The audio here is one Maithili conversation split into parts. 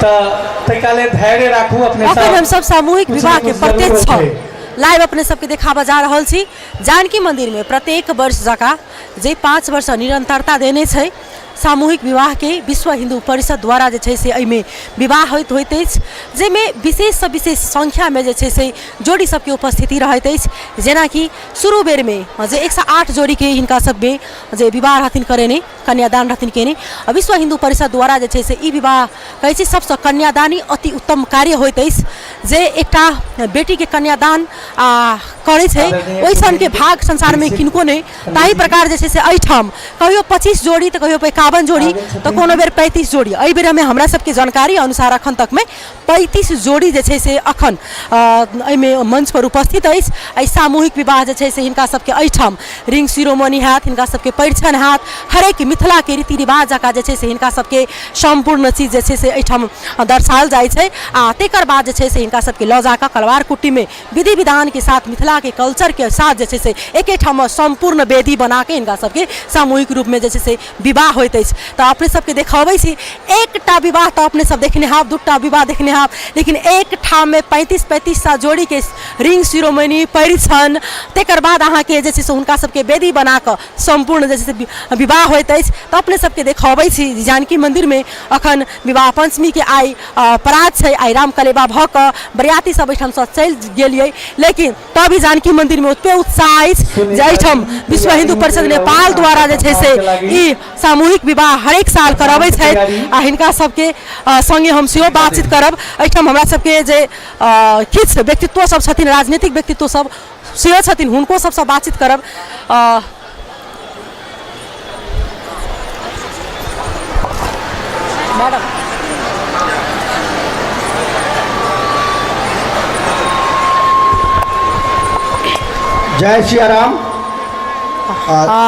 तऽ ताहिका लेल धैर्य राखू अपने अखन हम सब सामूहिक किछु ने विवाह के किछु जरूर प्रत्यक्ष होतै। लाइव अपने सबके देखाबऽ जा रहल छी। जानकी मंदिर में प्रत्येक वर्ष जकाँ जे 5 वर्ष निरंतरता देने छै सामूहिक विवाह के, विश्व हिंदू परिषद द्वारा जे छै से एहिमे विवाह होइत होइत अछि, जाहिमे विशेषसँ विशेष संख्यामे जे छै से जोड़ी सबके उपस्थिति रहैत अछि। जेनाकि शुरू बेरमे जे 108 जोड़ीके हिनका सबमे जे विवाह रहथिन करेने, कन्यादान रहथिन केने, आ विश्व हिंदू परिषद द्वारा जे छै से ई विवाह कहै छी सबसँ कन्यादानी अति उत्तम कार्य होइत अछि, जे एकटा बेटीके कन्यादान आ करै छै ओहि सनके भाग संसारमे किनको नहि। ताहि प्रकार जे छै से एहिठाम कहियो 25 जोड़ी तऽ कहियो 51 जोड़ी तऽ कोनो बेर 35 जोड़ी। एहि बेर हमे हमरा सबके जानकारी अनुसार अखन तकमे 35 जोड़ी जे छै से अखन एहिमे मंच पर उपस्थित अछि। एहि सामूहिक विवाह जे छै से हिनका सबके एहिठाम रिंग सिरोमनी हैत, हिनका सबके परिछन हैत, हरेक मिथिलाके रीति रिवाज जकाँ जे छै से हिनका सबके सम्पूर्ण चीज जे छै से एहिठाम दर्शायल जाइ छै। आ तकर बाद जे छै से हिनका सबके लऽ जाकऽ कलवार कुट्टीमे विधि विधानके साथ मिथिलाके कल्चरके साथ जे छै से एकेठाम सम्पूर्ण वेदी बनाके हिनका सबके सामूहिक रूपमे जे छै से विवाह होइत अछि। तऽ अपने सबके देखबै छी एकटा विवाह तऽ अपने सब देखने होयब, दूटा विवाह देखने होयब, लेकिन एक ठाममे 35-35 टा जोड़ीके रिंग सिरोमनी परिछन, तकर बाद अहाँके जे छै से हुनका सबके वेदी बनाकऽ सम्पूर्ण जे छै से विवाह होइत अछि। तऽ अपने सबके देखबै छी जानकी मन्दिरमे अखन विवाह पञ्चमीके आइ परात छै, आइ राम कलेबा भऽ कऽ बरियाती सब एहिठामसँ चलि गेलियै, लेकिन तब भी जानकी मन्दिरमे ओतबे उत्साह अछि जे एहिठाम विश्व हिन्दू परिषद नेपाल द्वारा जे छै से ई सामूहिक विवाह हरेक साल करबै छथि। आ हिनका सबके सङ्गे हम सेहो बातचीत करब। एहिठाम हमरा सबके जे किछु व्यक्तित्व सब छथिन, राजनीतिक व्यक्तित्व सब सेहो छथिन, हुनको सबसँ बातचीत करब। मैडम जय सिया राम।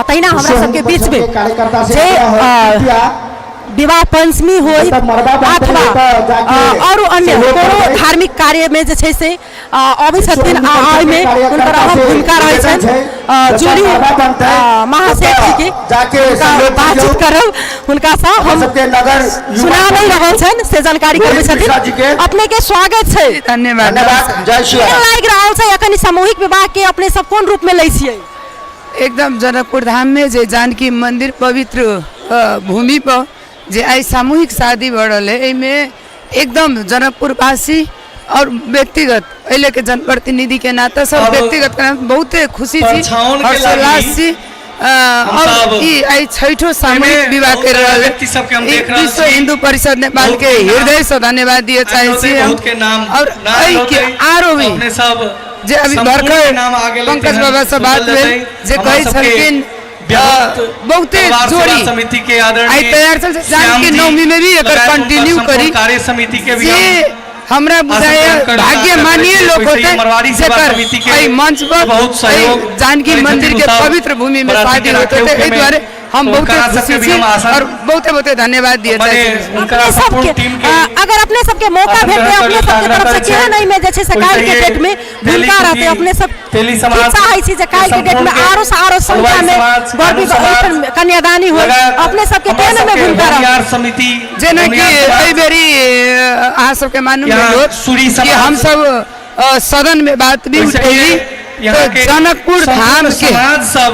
तहिना हमरा सबके बीच में कार्यकर्ता से जे, आग्रह है, कृपया विवाह पंचमी होइत जतऽ मरबा बनतै, अथवा, ओतऽ जाके आरो अन्य सहयोग कोनो करबै। धार्मिक कार्यमे जे छै से अबै छथिन आ एहिमे हुनकर अहम भूमिका रहै छनि। जूली महासेठ जीके हुनका बातचीत करब, हुनकासँ हम नगर सुना नहि रहल छनि से जानकारी करबै छथिन। अपने के स्वागत छै। धन्यवाद। धन्यवाद। जय श्री केहन लागि रहल छै अखन ई सामूहिक विवाह के अपने सब कोन रूप में लै छियै? एकदम जनकपुर धाम में जे जानकी मंदिर पवित्र भूमि पर जे आइ सामूहिक शादी भऽ रहल है, एहिमे एकदम जनकपुरवासी और व्यक्तिगत एहि लेके जनप्रतिनिधि के नाते सब अब व्यक्तिगत के नाते बहुते खुशी छी, परछाओन के हर्षोल्लास लागी छी। हम और सब ई आइ छठो सामूहिक एहिमे विवाह बहुत कर सारा रहल है। व्यक्ति सबके हम ई देख रहल विश्व छी। हिंदू परिषद नेपाल बहुत के के नाम हृदय से धन्यवाद दिए चाहे आयल छी होतै, हम। बहुत के नाम और ना आयल एहि के होतै, आरो भी अपने सब जे अभी सम्पूर्ण भर्खर के नाम आगे लेते पंकज हैं, बाबा से बात सोचल भेल जेतै। जे हमरा कहै सबके छलखिन, बहुत बहुते परिवार सेवा जोड़ी समिति के आदरणीय आइ तैयार छल से श्याम जानकी जी नवमी में भी एकर लगायत हुनकर कंटिन्यू सम्पूर्ण करी। कार्य समिति के भी जे हम हमरा बुझाइए आसन ग्रहण भाग्य करैत मानिए छियै। लोक वैसे ही होतै मरवाड़ी सेवा जेकर समिति के एहि मंच पर बहुत सहयोग एहि जानकी करै छथिन मंदिर के सब पवित्र भूमि में बराती शादी के होते राखे एहि में। दुआरे हम तो बहुते हुनकरा खुशी सबके भी छी हम आसन और बहुते बहुते धन्यवाद दिए मने चाहै छी। हुनकरा अपने सम्पूर्ण सबके, टीम के अगर अपने सबके मौका आसन भेटतै, ग्रहण अपने करैत सबके आग्रह तरफ से करै छै। केहन एहिमे जे छै से ओहिसे काल्हिके ही डेट में तेली भूमिका रहतै, कुकी, अपने सब तेली की समाज चाहै छी जे काल्हिके डेट में सम्पूर्ण के आरो से आरो संख्या हलवाई में समाज, बर कानून विवाह समाज, एहिठाम कन्यादानी होय, लगायत अपने सबके हमरा केहन एहिमे सबके भूमिका रहतै? भूमिहार समिति, जेनाकि भूमिहार समाज, एहि बेरी अहाँ सबके मालूम यहाँ भेल होत सूरी कि समाज, हमसब सदन में बात भी वैसे ही उठेली यहाँ तो के जनकपुर सम्पूर्ण धाम के समाज सब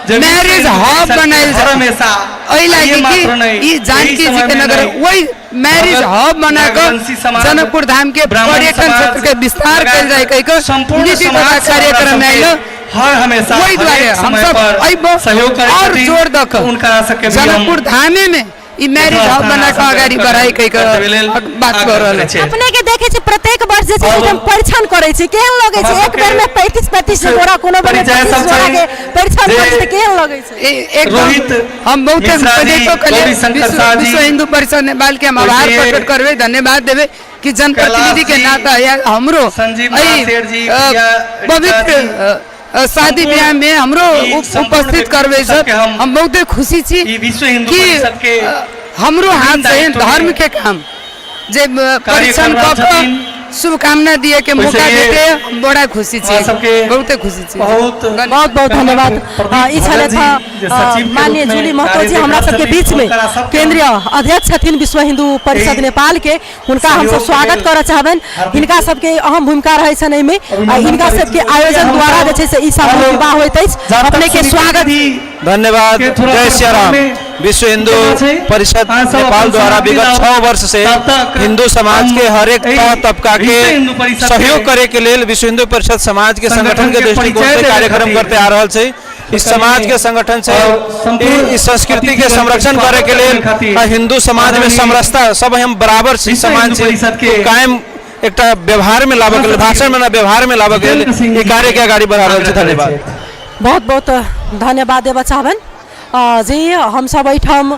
जे मैरिज विश्व हब हिंदू परिषद बनायल के जाय। हर हमेशा एहि आइए लागि कि मात्र नहीं, ई यही जानकी जी समय के में नगर नहीं, वही मैरिज भगत हब बना कऽ नागवंशी समाज, जनकपुर धाम के ब्राह्मण पर्यटन समाज, क्षेत्र के विस्तार कयल जाय कहि कऽ सम्पूर्ण नीति तथा समाज सब हमरा कार्यक्रम सबके आयल। हर हमेशा ओहि दुआरे हरेक समय हमसब पर अइबो सहयोग करै और छथिन, जोर दऽ कऽ हुनका सबके भी हम जनकपुर धामे में ई मैरिज हब बना कऽ अगाडि बढ़ाई कहि कऽ बात कऽ रहल छी। अपने के देखे छी प्रत्येक वर्ष जे छै से हम परीक्षण करै छी, केहन लगै छै? हमरा एक बेर में 35-35 जोड़ा, कोनो बेर में परिचय 25 सब जोड़ा छै के परीक्षण जे करै छी तऽ केहन लगै छै? एकदम रोहित हम बहुते मिश्रा जी, कहितो कहलियै, गौरी शंकर शाह जी, विश्व हिंदू परिषद नेपाल के हम आभार वैसे प्रकट करबै, धन्यवाद देबै कि जनप्रतिनिधि के कैलाश जी, नाता या हमरो संजीव एहि, महासेठ जी, प्रिया रीता पवित्र, जी, शादी सम्पूर्ण ब्याह में हमरो ई सम्पूर्ण उपस्थित व्यक्ति करबै सब, सबके हम हम बहुते खुशी छी ई विश्व हिंदू कि, परिषद के हमरो हाथ से दायित्व में धर्म के काम जे कार्य परीक्षण कर रहल कऽ कऽ छथिन। शुभकामना दिए के मौका वैसे ये भेटे हम बड़ा खुशी छी अहाँ सबके बहुते खुशी छी बहुत बहुत बहुत धन्यवाद। प्रदीप ई भगत छलथि जी, जे सचिव के माननीय रूप में जूली महतो जी कार्य हमरा देख सबके रहल बीच छथिन, में हुनकरा सबके केंद्रीय अध्यक्ष छथिन विश्व हिंदू परिषद एहि नेपाल के, हुनका हमसब सहयोग स्वागत लेल करऽ चाहबनि। हार्दिक हिनका सबके अहम भूमिका रहै छनि एहिमे आ अभिनंदन हिनका करै सबके छी। आयोजन हम द्वारा सब जे छै से ई सामूहिक अब विवाह होइत अछि। जब तक अपने के स्वीकृति स्वागत। धन्यवाद। के थोड़ा जय थोड़ा सिया राम। में विश्व हिंदू केना छै? परिषद अहाँ सब नेपाल अपन द्वारा समाप्ति विगत लाउ। 6 वर्ष से तब तक हिंदू समाज हम के हर एक एहि तह तबका के विश्व हिंदू परिषद सहयोग के करे के लेल विश्व हिंदू परिषद समाज के संगठन संगठन के के दृष्टिकोण परिचय से देवे कार्यक्रम खातिर करते आ रहल छै। इस समाज के संगठन से और संपूर्ण इस संस्कृति के अतिथिगण के संरक्षण करे के स्वागत लेल करे खातिर आ हिंदू समाज में आदरणीय समरसता सब हम बराबर छी विश्व समान हिंदू छी परिषद के तो कायम एकटा व्यवहार में लाबऽ के लेल, भाषण में ना व्यवहार में लाबऽ के लेल जितेंद्र सिंह ई जी कार्य के अगाडि बढ़ा रहल छै। आग्रह करै धन्यवाद। छथि। बहुत बहुत धन्यवाद देबऽ चाहबनि जे हमसब एहिठाम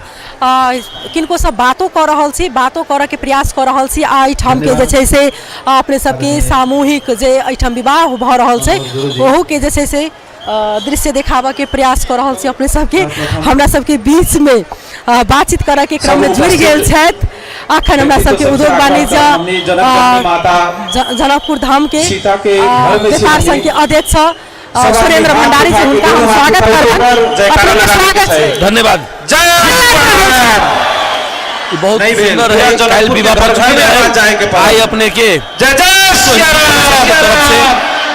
किनको सब बातो कऽ रहल छी, बातो करऽके प्रयास कऽ रहल छी आ एहिठामके जे छै से अपने सबके सामूहिक जे एहिठाम विवाह भऽ रहल छै ओहूके जे छै से दृश्य देखाबऽके प्रयास कऽ रहल छी। अपने सबके हमरा सबके बीचमे बातचीत करऽके क्रममे जुड़ि गेल छथि अखन हमरा सबके उद्योग वाणिज्य जनकपुर धामके व्यापार संघके अध्यक्ष सुरेंद्र भंडारी जी, हुनका हम स्वागत करबनि। अपने स्वागत छै। धन्यवाद। जय बहुत नहीं भेल। सुंदर है पूरा काल्हि जनकपुर विवाह के पंचमी दरबार रहे। जाए के पड़ल। आइ अपने के जय जय सिया राम। के तरफ से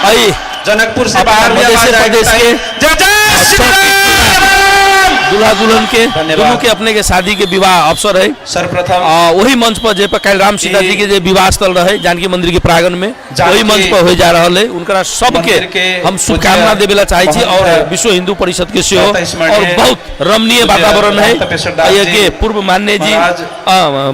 आई जनकपुर से अपना बाहर भी मधेश आवाज आए प्रदेश के जय जय श्री राम। दूल्हा दुल्हन के धन्यवाद। दोनों के अपने के शादी के विवाह अवसर है। सर्वप्रथम वही मंच पर जे पर काल्हि राम सीता जी के जे विवाह स्थल रहे जानकी मंदिर के प्रांगण में, जानकी वही मंच पर हो जा रहल है। उनकरा सबके मंदिर के हम शुभकामना पूज्य देवे ला चाहे छी और महंत विश्व हिंदू परिषद के सेहो प्रातः स्मरणीय और बहुत रमणीय पूज्य वातावरण है। महंत तपेश्वर दास एहि जी, के पूर्व मान्य जी, महाराज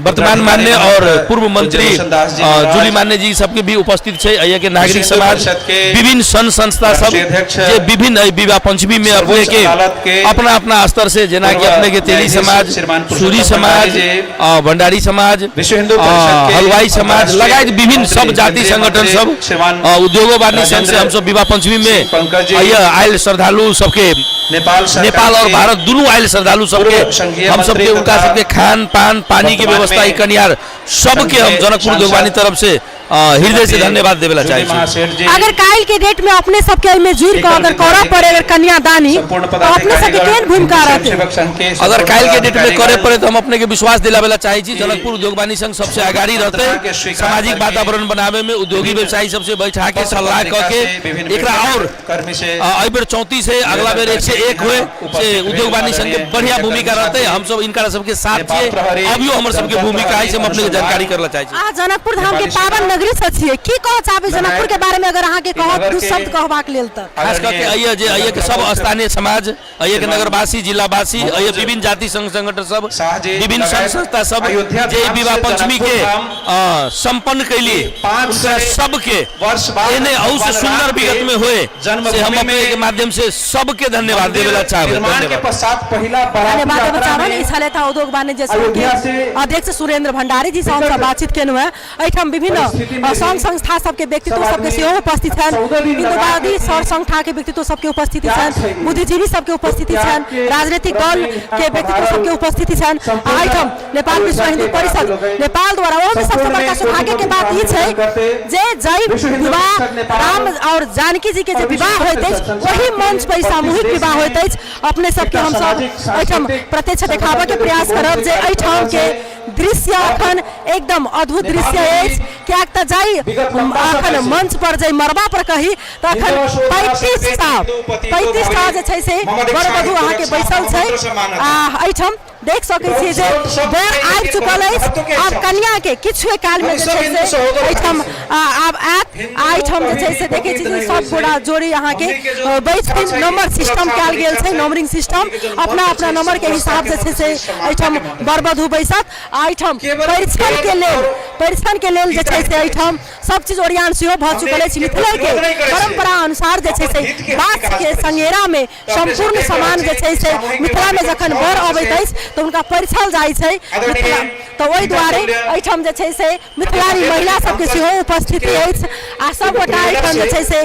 वर्तमान मान्य उत्तराधिकारी और महंत पूर्व पूज्य मंत्री रोशन दास जी महाराज, जूली मान्य जी सबके भी उपस्थित छै। एहि के नागरिक विश्व हिंदू समाज परिषद के विभिन्न संघ संस्था सब राष्ट्रीय अध्यक्ष जे विभिन्न एहि विवाह पंचमी में अपने सर्वोच्च के अदालत के अपना अपना स्तर से जेना कि पूर्व अपने के तेली न्यायाधीश समाज, श्रीमान पुरुषोत्तम सूरी समाज, भंडारी जी, भंडारी समाज, विश्व हिंदू परिषद के हलवाई समाज अंतर्राष्ट्रीय लगायत विभिन्न मंत्री, सब जाति केंद्रीय संगठन मंत्री सब श्रीमान उद्योगो वाणिज्य संघ से राजेंद्र हमसब विवाह पंचमी में सिंह पंकज जी, आइए आयल श्रद्धालु सबके नेपाल सरकार नेपाल और के भारत दोनों आयल श्रद्धालु सबके पूर्व संघीय हम सबके मंत्री उनका तथा सबके खान पान पानी के वर्तमान व्यवस्था में ई कनियार सबके हम संघीय जनकपुर सांसद उद्योगवाणी तरफ से हृदय से धन्यवाद देवेला श्री चाहे छी। महासेठ जी, अगर काल्हि के डेट में अपने सबके एहिमे जुड़ि कऽ अगर करऽ पड़े अगर कन्यादानी संपूर्ण तऽ अपने सबके पदाधिकारीगण, केहन भूमिका रहतै? स्वयंसेवक संघ के अगर संपूर्ण काल्हि के डेट में करे पदाधिकारीगण, पड़े तो हम अपने के विश्वास दिलावेला चाहे छी जनकपुर उद्योगवाणी संघ सबसे अगाड़ी रहते मंत्रणा के स्वीकार सामाजिक करके वातावरण बनावे में उद्योगी विभिन्न व्यवसायी सबसे बैठा के पत्र सलाह पत्रिका क के से, विभिन्न एकरा और कर्मी से एहि बेर 34 है, अगला बेर 101 हुए उपस्थित से भेल उद्योगवाणी संघ के आदरणीय बढ़िया विजय भूमिका कर्मी रहते। साथी, हम सब इनका सबके साथ नेपाल छियै, प्रहरी, अभियो हमर सबके जनता भूमिका है से हम अपने के प्रहरी, जानकारी करला चाहे छी। आ जनकपुर धाम के नेपाली पावन सेना नगरी से छियै, की कहऽ चाहबै जनकपुर के बारे में अगर अहाँके कहत नगर दू के शब्द कहबाक लेल तऽ? खास करके अइए जे अइए के सब स्थानीय समाज, अइए के नगरवासी, जिलावासी, अइए विभिन्न जाति संघ संगठन सब, शाह जी विभिन्न संघ लगायत संस्था सब अयोध्या जे धाम विवाह से पंचमी के जनकपुर धाम संपन्न कैली पाँच उनका सय सबके वर्ष बाद एने औ से भगवान सुंदर राम के विगत में हुए जन्मभूमि से हम अपने में के माध्यम से सबके धन्यवाद मंदिर देवेला चाहबै। निर्माण के धन्यवाद। पश्चात पहिला बाराती धन्यवाद यात्रा बचावन में ई छलथि हँ उद्योग वाणिज्य संघ के अयोध्या से अध्यक्ष सुरेंद्र भंडारी जी से हमसब विकट बातचीत केलहुँ हेँ। एहिठाम विभिन्न परिस्थिति में संघ भी संस्था सबके व्यक्तित्व सब सबके आदमी सेहो उपस्थित छनि, 14 दिन लगा हिन्दूवादी के सर संस्था के व्यक्तित्व सबके उपस्थिति त्याग छनि, छै। बुद्धिजीवी सबके उपस्थिति त्याग छनि, के राजनीतिक दल व्रत में के व्यक्तित्व पधारल सबके उपस्थिति छनि। आ संपूर्ण एहिठाम नेपाल विश्व अयोध्या हिन्दू के परिषद लोकनि नेपाल द्वारा ओहोमे सबसँ संपूर्ण बड़का में सौभाग्य के कोटि बात ई कोटि छै करते जे जय विश्व हिन्दू विवाह परिषद नेपाल राम और जानकी जी के जे और विश्व विवाह होइत हिन्दू अछि परिषद ओही संसार मंच पर के सामूहिक 32 विवाह देश होइत अछि। अपने सबके एकटा हमसब सामाजिक, एहिठाम सांस्कृतिक प्रत्यक्ष देखाबऽ के संगठन के प्रयास करब जे दृष्टिकोण से एहिठाम के दृश्य अखन एकदम अद्भुत नेपाल दृश्य में अछि, कियाक तऽ जाहि विगत लम्बा अखन समय से मंच पर जाहि मड़बा पर कही तऽ अखन हिन्दू 35टा हिन्दू 35टा जे छै से मोहम्मद वर वधु इकबाल अहाँके बैसल छै। मंत्र से मानत। आ एहिठाम देख सकै छियै जे सब वर आबि चुकल अछि, महत्व के आब छै। कन्या के किछुए काल में जे सब छै हिन्दू से सहोदर एहिठाम भाई आब आयत। हिन्दू आ एहिठाम जे छै से कभी देखै छी जे पवित्र सब नहीं गोरा होइ छै। जोड़ी अहाँके हमनी के जो बैसथिन, छै, नंबर सिस्टम सुरक्षा कयल गेल छै, छै, नंबरिंग सिस्टम, हमनी के जो अपना मंत्र अपना छै, नंबर के सुरक्षा हिसाब के से छै से मंत्र छै, एहिठाम समानता के मंत्र वर वधु बैसत। आ एहिठाम केवल परीक्षण के केवल लेल और परीक्षण के लेल जे छै से एहिठाम सब चीज ओरियान सेहो भऽ चुकल अछि। हमनी मिथिला के विरोध नहि करै छियै। परंपरा अनुसार जे छै से अपन हित के बाँस विकास के करै छियै। संगेरा में तऽ अपने संपूर्ण सबके सामान जे छै से सामूहिक मिथिला में विवाह जखन छओ वर वर्ष अबैत से अछि तऽ हुनका परिछल जाइ छै। आदरणीय मिथिला तऽ ओहि दुआरे एहिठाम जे छै से मिथिलानी महिला सबके सेहो उपस्थिति अछि आ सबगोटा एहिठाम जे छै से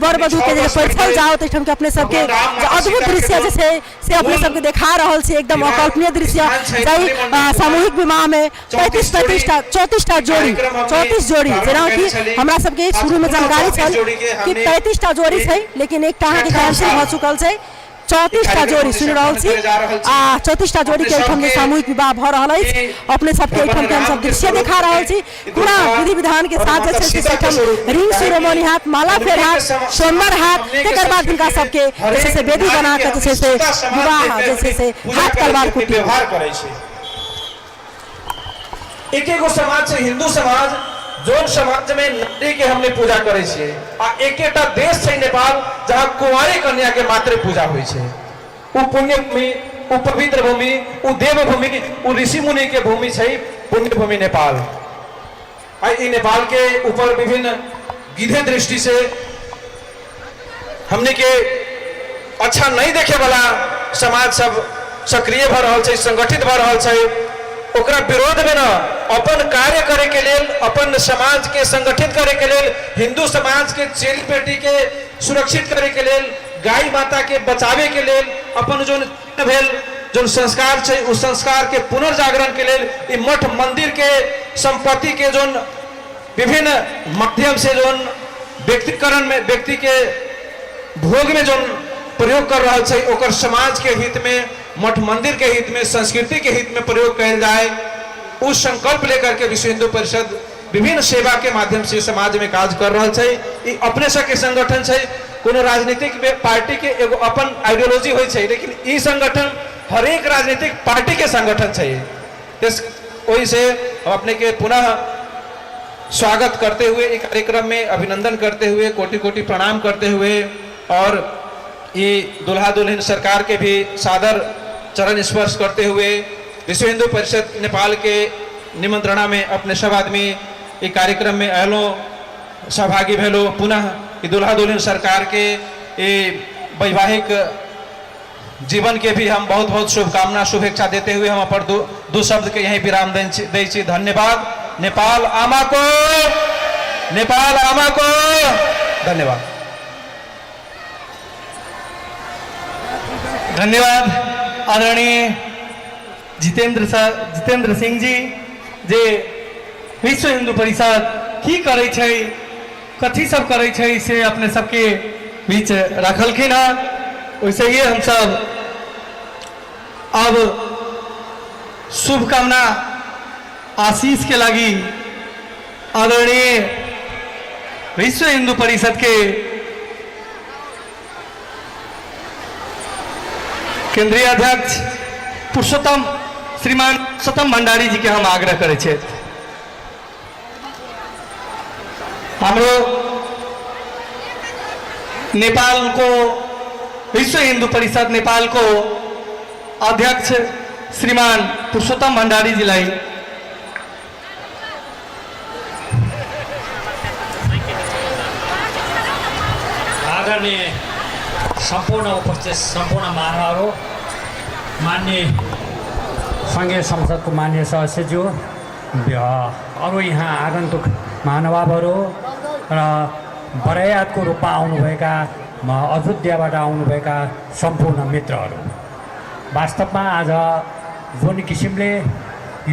वर वधूके जे परिछल जाओ तऽ एहिठाम के अपने सबके जे अद्भुत दृश्य जे छै से अपने सबके देखा रहल छी, एकदम अकल्पनीय दृश्य। जाहि सामूहिक विवाहमे 35-35टा 34टा जोड़ी, 34 जोड़ी, जेनाकि हमरा सबके शुरूमे जानकारी छल कि 35टा जोड़ी छै, लेकिन एकटा अहाँके कैंसिल भऽ चुकल छै। 34टा जोड़ी सुनि रहल छी आ 34टा जोड़ीके एहिठाम जे सामूहिक विवाह भऽ रहल अछि, अपने सबके एहिठाम के हमसब दृश्य देखा रहल छी। पूरा विधि विधान के साथ जे छै से एहिठाम रिंग सेरेमनी हैत, माला फेर हैत, सोमवार हैत, तकर बाद हिनका सबके जे छै से वेदी बना कऽ जे छै से विवाह जे छै से हाथ कलवार कुटी व्यवहार करै छै। एक एगो समाज छै हिंदू समाज, जोन समाज में नारी के हमने पूजा करै छियै, आ एकेटा देश छै नेपाल जहाँ कुंवारी कन्या के मात्र पूजा होइ छै। उ पुण्य भूमि, उ पवित्र भूमि, उ देव भूमि, उ ऋषि मुनि के भूमि छै पुण्य भूमि नेपाल। आ ई नेपाल के ऊपर विभिन्न गिधे दृष्टि से हमने के अच्छा नहीं देखे वाला समाज सब सक्रिय भ रहल छै, संगठित भ रहल छै। ओकरा विरोध में न अपन कार्य करे के लेल, अपन समाज के संगठित करे के लेल, हिंदू समाज के चेली बेटी के सुरक्षित करे के लेल, गाय माता के बचावे के लेल, अपन जोन भेल जोन संस्कार छै उस संस्कार के पुनर्जागरण के लेल ई मठ मंदिर के संपत्ति के जोन विभिन्न माध्यम से जोन व्यक्तिकरण में व्यक्ति के भोग में जोन प्रयोग कर रहल छै ओकर समाज के हित में, मठ मंदिर के हित में, संस्कृति के हित में प्रयोग कयल जाए, उस संकल्प लेकर के विश्व हिंदू परिषद विभिन्न सेवा के माध्यम से समाज में काज कर रहल छै। ई अपने सबके संगठन छै, कोनो राजनीतिक पार्टी के एगो अपन आइडियोलॉजी होइ छै, लेकिन ई संगठन हरेक राजनीतिक पार्टी के संगठन छै। ओहि से हम अपने के पुनः स्वागत करते हुए, ई कार्यक्रम में अभिनंदन करते हुए, कोटि कोटि प्रणाम करते हुए, और ये दुल्हा दुल्हन सरकार के भी सादर चरण स्पर्श करते हुए विश्व हिंदू परिषद नेपाल के निमंत्रणा में अपने सब आदमी ई कार्यक्रम में आयलो, सहभागी भेलो। पुनः ई दुल्हा दुल्हन सरकार के ये वैवाहिक जीवन के भी हम बहुत बहुत शुभकामना शुभेच्छा देते हुए हम अपन दू शब्द के यहीं विराम दै छी। धन्यवाद। नेपाल आमा को, नेपाल आमा को धन्यवाद। धन्यवाद आदरणीय जितेंद्र सर, जितेंद्र सिंह जी, जे विश्व हिंदू परिषद की करै छै, कथी सब करै छै से अपने सबके बीच रखलखिन हँ। ओहिसे ही हमसब अब शुभकामना आशीष के लागी आदरणीय विश्व हिंदू परिषद के केंद्रीय अध्यक्ष पुरुषोत्तम श्रीमान पुरुषोत्तम भंडारी जी के हम आग्रह करै छियै। हाम्रो नेपाल को विश्व हिंदू परिषद नेपाल को अध्यक्ष श्रीमान पुरुषोत्तम भंडारी जी लाई आदरणीय सम्पूर्ण उपस्थित सम्पूर्ण महानुभावहरू, माननीय सङ्घीय संसदको माननीय सदस्यज्यू, अरू यहाँ आगन्तुक महानुभावहरू र बरायातको रूपमा आउनुभएका अयोध्याबाट आउनुभएका सम्पूर्ण मित्रहरू, वास्तवमा आज जुन किसिमले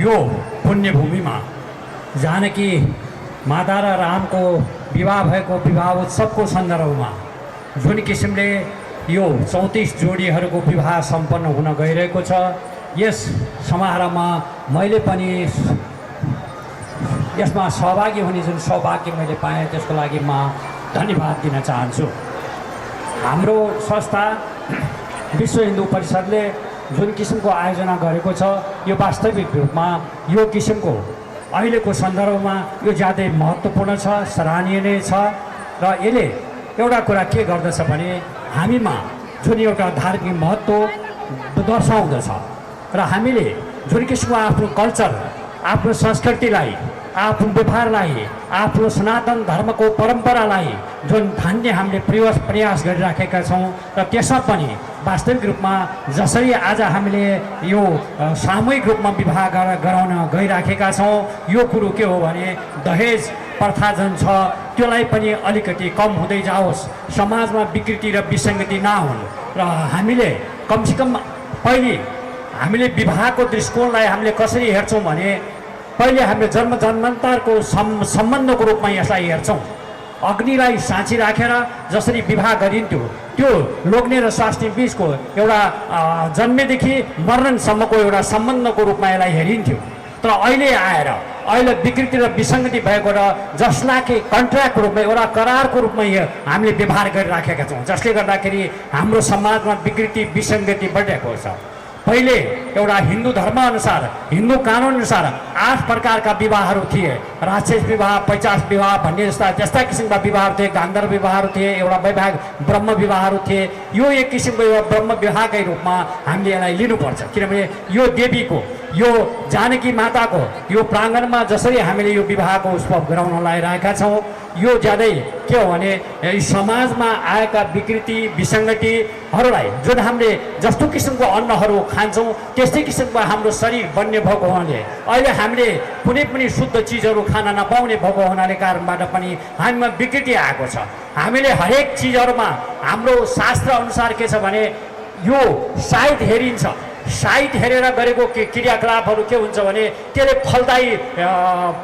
यो पुण्यभूमिमा जानकी माता र रामको विवाह भएको विवाह उत्सवको सन्दर्भमा जुन किसिमले यो 34 जोडीहरूको विवाह सम्पन्न हुन गइरहेको छ, यस समारोहमा मैले पनि यसमा सहभागी हुने जुन सौभाग्य मैले पाएँ त्यसको लागि म धन्यवाद दिन चाहन्छु। हाम्रो संस्था विश्व हिन्दू परिषदले जुन किसिमको आयोजना गरेको छ यो वास्तविक रूपमा यो किसिमको अहिलेको सन्दर्भमा यो ज्यादै महत्त्वपूर्ण छ, सराहनीय नै छ र यसले एउटा कुरा के गर्दछ भने हामीमा जुन एउटा धार्मिक महत्त्व दर्शाउँदछ र हामीले जुन किसिमको आफ्नो कल्चर, आफ्नो संस्कृतिलाई, आफ्नो व्यवहारलाई, आफ्नो सनातन धर्मको परम्परालाई जुन धान्य हामीले प्रयास गरिराखेका छौँ र त्यसमा पनि वास्तविक रूपमा जसरी आज हामीले यो सामूहिक रूपमा विवाह गराउन गइराखेका छौँ, यो कुरो के हो भने दहेज प्रथा जुन छ त्यसलाई पनि अलिकति कम हुँदै जाओस्, समाजमा विकृति र विसङ्गति नहुन्। र हामीले कमसेकम पहिले हामीले विवाहको दृष्टिकोणलाई हामीले कसरी हेर्छौँ भने पहिले हामीले जन्म जन्मान्तरको सम्बन्धको रूपमा यसलाई हेर्छौँ। अग्निलाई साँची राखेर जसरी विवाह गरिन्थ्यो त्यो लोग्ने र स्वास्नी बिचको एउटा जन्मेदेखि मरणसम्मको एउटा सम्बन्धको रूपमा यसलाई हेरिन्थ्यो। तर अहिले आएर अहिले विकृति र विसङ्गति भएको र जसलाई कि कन्ट्र्याक्टको रूपमा एउटा करारको रूपमा यो हामीले व्यवहार गरिराखेका छौँ, जसले गर्दाखेरि हाम्रो समाजमा विकृति विसङ्गति बढिरहेको छ। पहिले एउटा हिन्दू धर्मअनुसार हिन्दू कानुनअनुसार 8 प्रकारका विवाहहरू थिए। राक्षस विवाह, पैचास विवाह भन्ने जस्ता त्यस्ता किसिमका विवाहहरू थिए, गान्धर्व विवाहहरू थिए, एउटा वैवाहिक ब्रह्म विवाहहरू थिए। यो एक किसिमको एउटा ब्रह्म विवाहकै रूपमा हामीले यसलाई लिनुपर्छ, किनभने यो देवीको, यो जानकी माताको यो प्राङ्गणमा जसरी हामीले यो विवाहको उत्सव गराउन लागिरहेका छौँ, यो ज्यादै के हो भने यी समाजमा आएका विकृति विसङ्गतिहरूलाई जुन हामीले जस्तो किसिमको अन्नहरू खान्छौँ त्यस्तै किसिमको हाम्रो शरीर बन्ने भएको हुनाले अहिले हामीले कुनै पनि शुद्ध चिजहरू खान नपाउने भएको हुनाले कारणबाट पनि हामीमा विकृति आएको छ। हामीले हरेक चिजहरूमा हाम्रो शास्त्र अनुसार के छ भने यो साइत हेरिन्छ, साइत हेरेर गरेको क्रियाकलापहरू के हुन्छ भने त्यसले फलदायी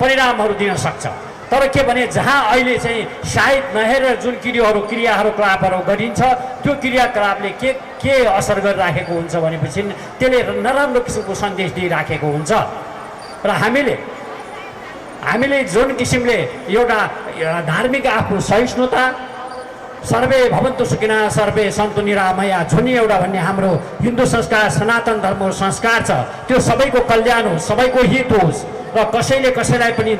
परिणामहरू दिन सक्छ। तर के भने जहाँ अहिले चाहिँ साइत नहेरेर जुन क्रियाहरू क्लापहरू गरिन्छ त्यो क्रियाकलापले के के असर गरिराखेको हुन्छ भनेपछि त्यसले नराम्रो किसिमको सन्देश दिइराखेको हुन्छ। र हामीले जुन किसिमले एउटा धार्मिक आफ्नो सहिष्णुता, सर्वे भवन्तु सुखिनः सर्वे सन्तु निरामया जुन एउटा भन्ने हाम्रो हिन्दू संस्कार सनातन धर्मको संस्कार छ त्यो सबैको कल्याण होस्, सबैको हित होस् र कसैले कसैलाई पनि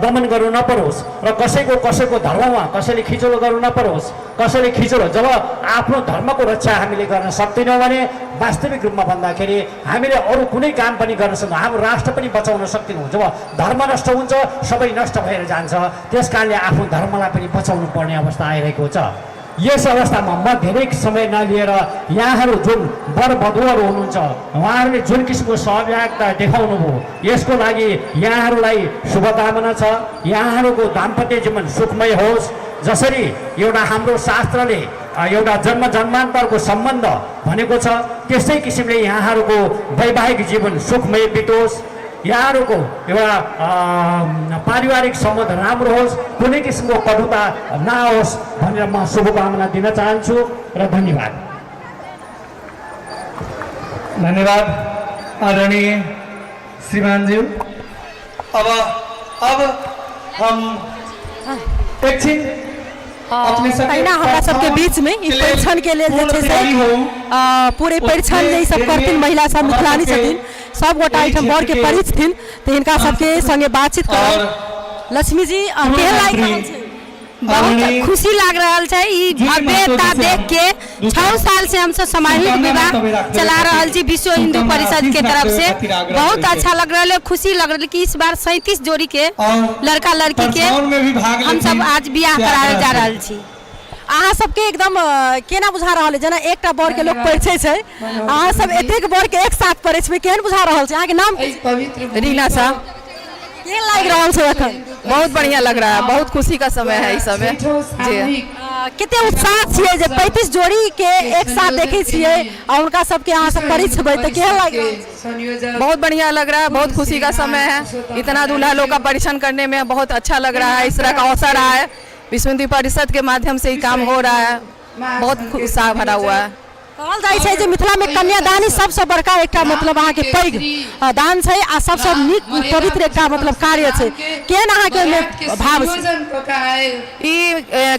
दमन गर्नु नपरोस् र कसैको कसैको धर्ममा कसैले खिचोलो गर्नु नपरोस्, कसैले खिचोलो जब आफ्नो धर्मको रक्षा हामीले गर्न सक्दैनौँ भने वास्तविक रूपमा भन्दाखेरि हामीले अरू कुनै काम पनि गर्न सक्दैनौँ, हाम्रो राष्ट्र पनि बचाउन सक्दैनौँ। जब धर्म नष्ट हुन्छ सबै नष्ट भएर जान्छ, त्यस कारणले आफ्नो धर्मलाई पनि बचाउनु पर्ने अवस्था आइरहेको छ। यस अवस्थामा म धेरै समय नलिएर यहाँहरू जुन वर वधुहरू हुनुहुन्छ उहाँहरूले जुन किसिमको सहभागिता देखाउनुभयो यसको लागि यहाँहरूलाई शुभकामना छ। यहाँहरूको दाम्पत्य जीवन सुखमय होस्। जसरी एउटा हाम्रो शास्त्रले एउटा जन्म जन्मान्तरको सम्बन्ध भनेको छ त्यस्तै किसिमले यहाँहरूको वैवाहिक जीवन सुखमय बितोस्, यहाँहरूको एउटा पारिवारिक सम्बन्ध राम्रो होस्, कुनै किसिमको कटुता नआओस् भनेर म शुभकामना दिन चाहन्छु र धन्यवाद। धन्यवाद आदरणीय श्रीमानज्यू। अब हम एकछिन अपने सबके तहिना हमरा सबके बीच में ई परिछन के लेल जे छै से पूरे परिछन जे ई सब करथिन महिला सब मिथिलानी छथिन, सब गोटा एहिठाम बर के परिछथिन तऽ हिनका सबके संगे बातचीत करब। लक्ष्मी जी केहन लागि रहल छै? बहुत खुशी लाग रहल छै ई भव्यता देख के। 6 साल से हमसब सामूहिक विवाह चला रहल छी विश्व हिंदू परिषद के तरफ से। बहुत अच्छा लग रहा है, खुशी लग रहा है कि इस बार 37 जोड़ी के लड़का लड़की के हम सब आज बियाह कराए जा रहल छी। अहाँ सबके एकदम केना बुझा रहल है जेना एकटा बर के लोक परिछै छै, अहाँ सब एतेक बर के एक साथ परिछबै केहन बुझा रहल छै? अहाँके नाम? रीना साह। केहन लागि रहल छै एखन? बहुत बढ़िया लग रहा है, बहुत खुशी का समय है इस समय जी। कते उत्साह छियै जे 35 जोड़ी के एक साथ देखै छियै आ हुनका सबके अहाँ सब परिछबै तऽ केहन लागि रहल छै? बहुत बढ़िया लग रहा है, बहुत खुशी का समय है। इतना दूल्हा लोग का परीक्षण करने में बहुत अच्छा लग रहा है। इस तरह का अवसर आया है, विश्व हिंदू परिषद के माध्यम से ही काम हो रहा है, बहुत उत्साह भरा हुआ है। कहल जाइ छै जे मिथिला में कन्यादानी सबसँ बड़का एकटा मतलब अहाँके पैघ दान छै आ सबसँ नीक पवित्र एकटा मतलब कार्य छै, केहन अहाँके ओहिमे भाव छै? ई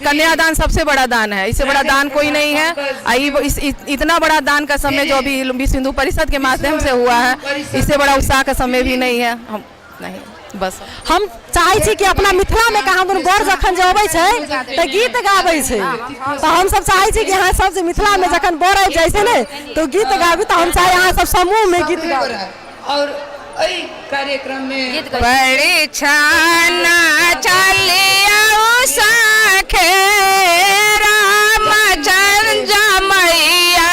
कन्यादान सबसे बड़ा दान है, इससे बड़ा दान कोई नहीं है। आ इतना बड़ा दान का समय जो अभी विश्व हिंदू परिषद के माध्यम से हुआ है, इससे बड़ा उत्साह का समय भी नहीं है। हम नहीं, बस हम चाहै छी कि अपना मिथिला में कहाँ दुनू बर जखन जे अबै छै तऽ गीत गाबै छै, तऽ हमसब चाहै छी कि अहाँ सब जे मिथिला में जखन बर आबि जाइ छै ने तऽ गीत गाबी, तऽ हम चाहे अहाँ सब समूह में गीत गाबी। और एहि कार्यक्रम में परीक्षण चलिया सखे रामचंद्र मैया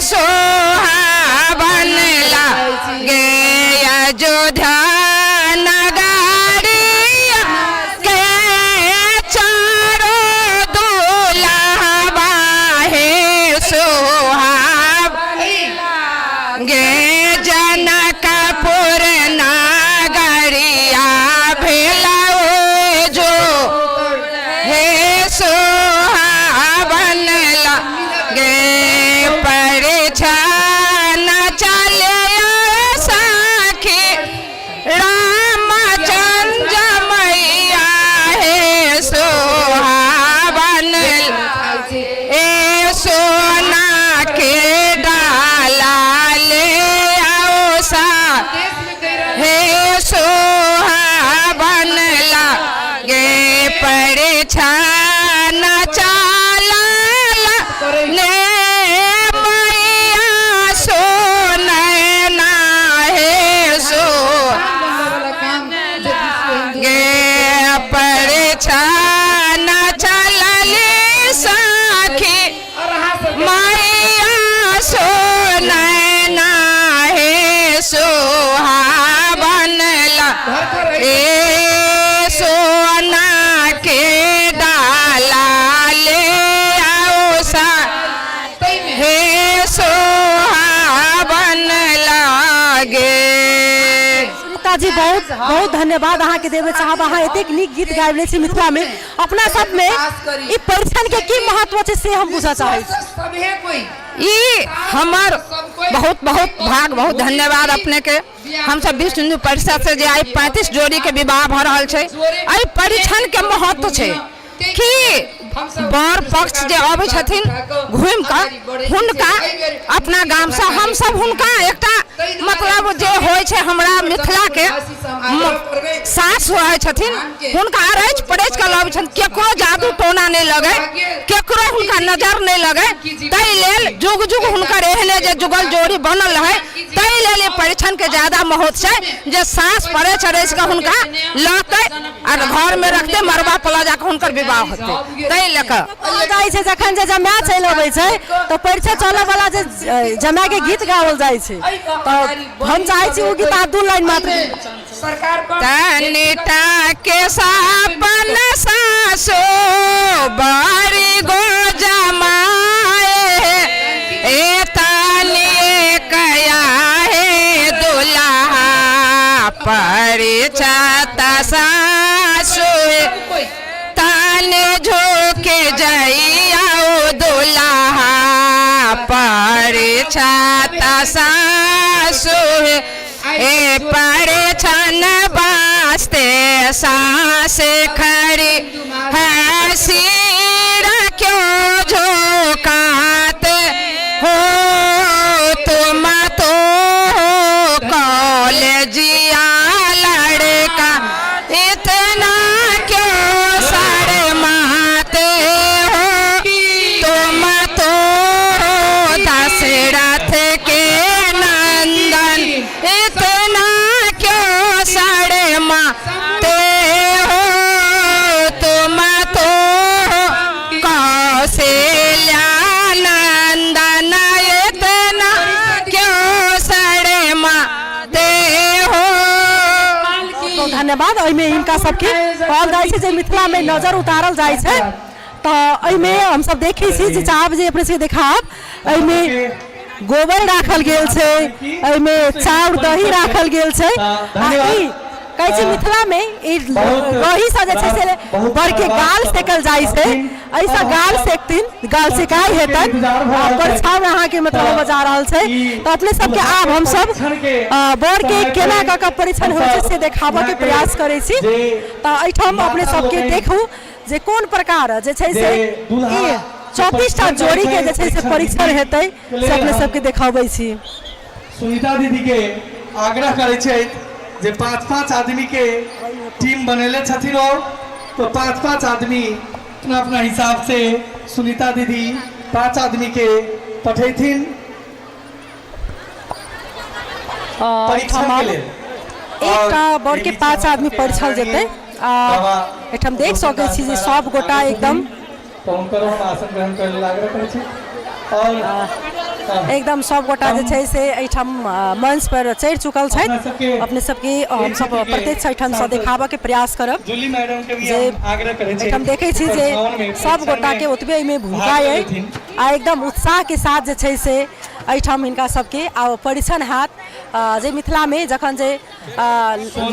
सोहावन लागे अयोध्या नगरिया के चारो दुल्हवा हे सोहावन गे जनकपुर नगरिया भेलौ जो हे सोहावन लागे परिछन चले सखी रामचंद्र मैया हे सोहावन ए सोना के डाला ले आओ सा हे सोहावन लागे परिछन चला ने मैया सोनैना हे सो गे परिछन चलली सखी मैया सोनैना हे सोहावन ला ए सोना के डाला ले आओ सा हे सोहावन लागे। सुनीता जी बहुत बहुत धन्यवाद अहाँके देवे चाहब। अहाँ एतेक नीक गीत गाबि लै छी मिथिला में, अपना सब में ई परिछन के की महत्व छै से हम बुझऽ चाहै छी। ई हमर बहुत बहुत भाग, बहुत धन्यवाद अपने के। हम सब विश्व हिंदू परिषद से जे आइ 35 जोड़ी के विवाह भऽ रहल छै, एहि परिछन के महत्व छै कि वर पक्ष जे अबै छथिन घुमि कऽ, हुनका अपना गामसँ हमसब हुनका एकटा मतलब जे होइ छै हमरा मिथिलाके सास रहै छथिन, हुनका अरैछ परैछ कऽ लबै छथिन, केकरो जादू टोना नहि लगै, केकरो हुनका नजर नहि लगै, ताहि लेल जुग जुग हुनकर एहने जे जुगल जोड़ी बनल रहै, ताहि लेल ई परिछनके ज्यादा महत्व छै जे सास परैछ अरैछ कऽ हुनका लऽतै आर घरमे रखतै, मड़बा पर लऽ जाकऽ हुनकर विवाह होतै, ताहि लऽ कऽ। कहल जाइ छै जखन जे जमाय चलि अबै छै तऽ परिछन चलऽ वाला जे जमाय के गीत गाओल जाइ छै, तऽ हम चाहै छी ओ गीत अहाँ दू लाइन मात्र। तनिटा के सापन सासो बारी गो जमाए, ए तनिए कया हे दुल्हा परिछत सासु, तन झुके जइया दुल्हा परिछत सासु, ए परिछन वास्ते सास खड़ी है सिर क्यों झुकाते हो तुम तो कॉलेजिया लड़का इतना क्यों शर्माते हो तुम तो दशरथ के नंदन इतना क्यों शर्माते हो तुम तो कौशल्या नंदन इतना क्यों शर्माते हो। बहुत धन्यवाद। एहिमे हिनका सबके कहल जाइ छै जे मिथिलामे नजर उतारल जाइ छै, तऽ एहिमे हमसब देखै छी जे चाहब जे अपने सबके देखाब। एहिमे गोबर राखल गेल छै, एहिमे चाउर दही राखल गेल छै। आ ई कहै छै मिथिलामे ई दहीसँ जे छै से बड़के गाल सेकल जाइ छै, एहिसँ गाल सेकथिन, गाल सेकाइ हेतनि आ परिछाउन अहाँके मतलब होबऽ जा रहल छै। तऽ अपने सबके आब हमसब बरके केना कऽ कऽ परिछन होइ छै से देखाबऽके प्रयास करै छी। तऽ एहिठाम अपने सबके देखू जे कोन प्रकार जे छै से ई 34टा जोड़ीके जे छै से परीक्षण हेतै से अपने सबके देखाबै छी। सुनीता दीदीके आग्रह करै छथि जे 5-5 आदमीके टीम बनेले छथिन ओ, तो 5-5 आदमी अपना अपना हिसाब से सुनीता दीदी 5 आदमी के पठेथिन परीक्षण के लेल। एकटा बर के 5 आदमी परिछल जेतै। आ एहिठाम देख सकै छी जे सब गोटा एकदम तऽ हुनकर हम आसन ग्रहण करै लेल आग्रह करै छी। और एकदम सब गोटा जे छै से एहिठाम मंच पर चढ़ि चुकल छथि। अपने सबके हमसब प्रत्यक्ष एहिठामसँ देखाबऽके प्रयास करब। जूली मैडम के भी जे हम आग्रह करै छी, एहिठाम देखै छी जे परछाओन में, सब गोटाके ओतबे एहिमे भूमिका भाग अइ लेथिन। आ एकदम उत्साहके साथ जे छै से एहिठाम हिनका सबके आ परिछन हैत। जे मिथिलामे जखन जे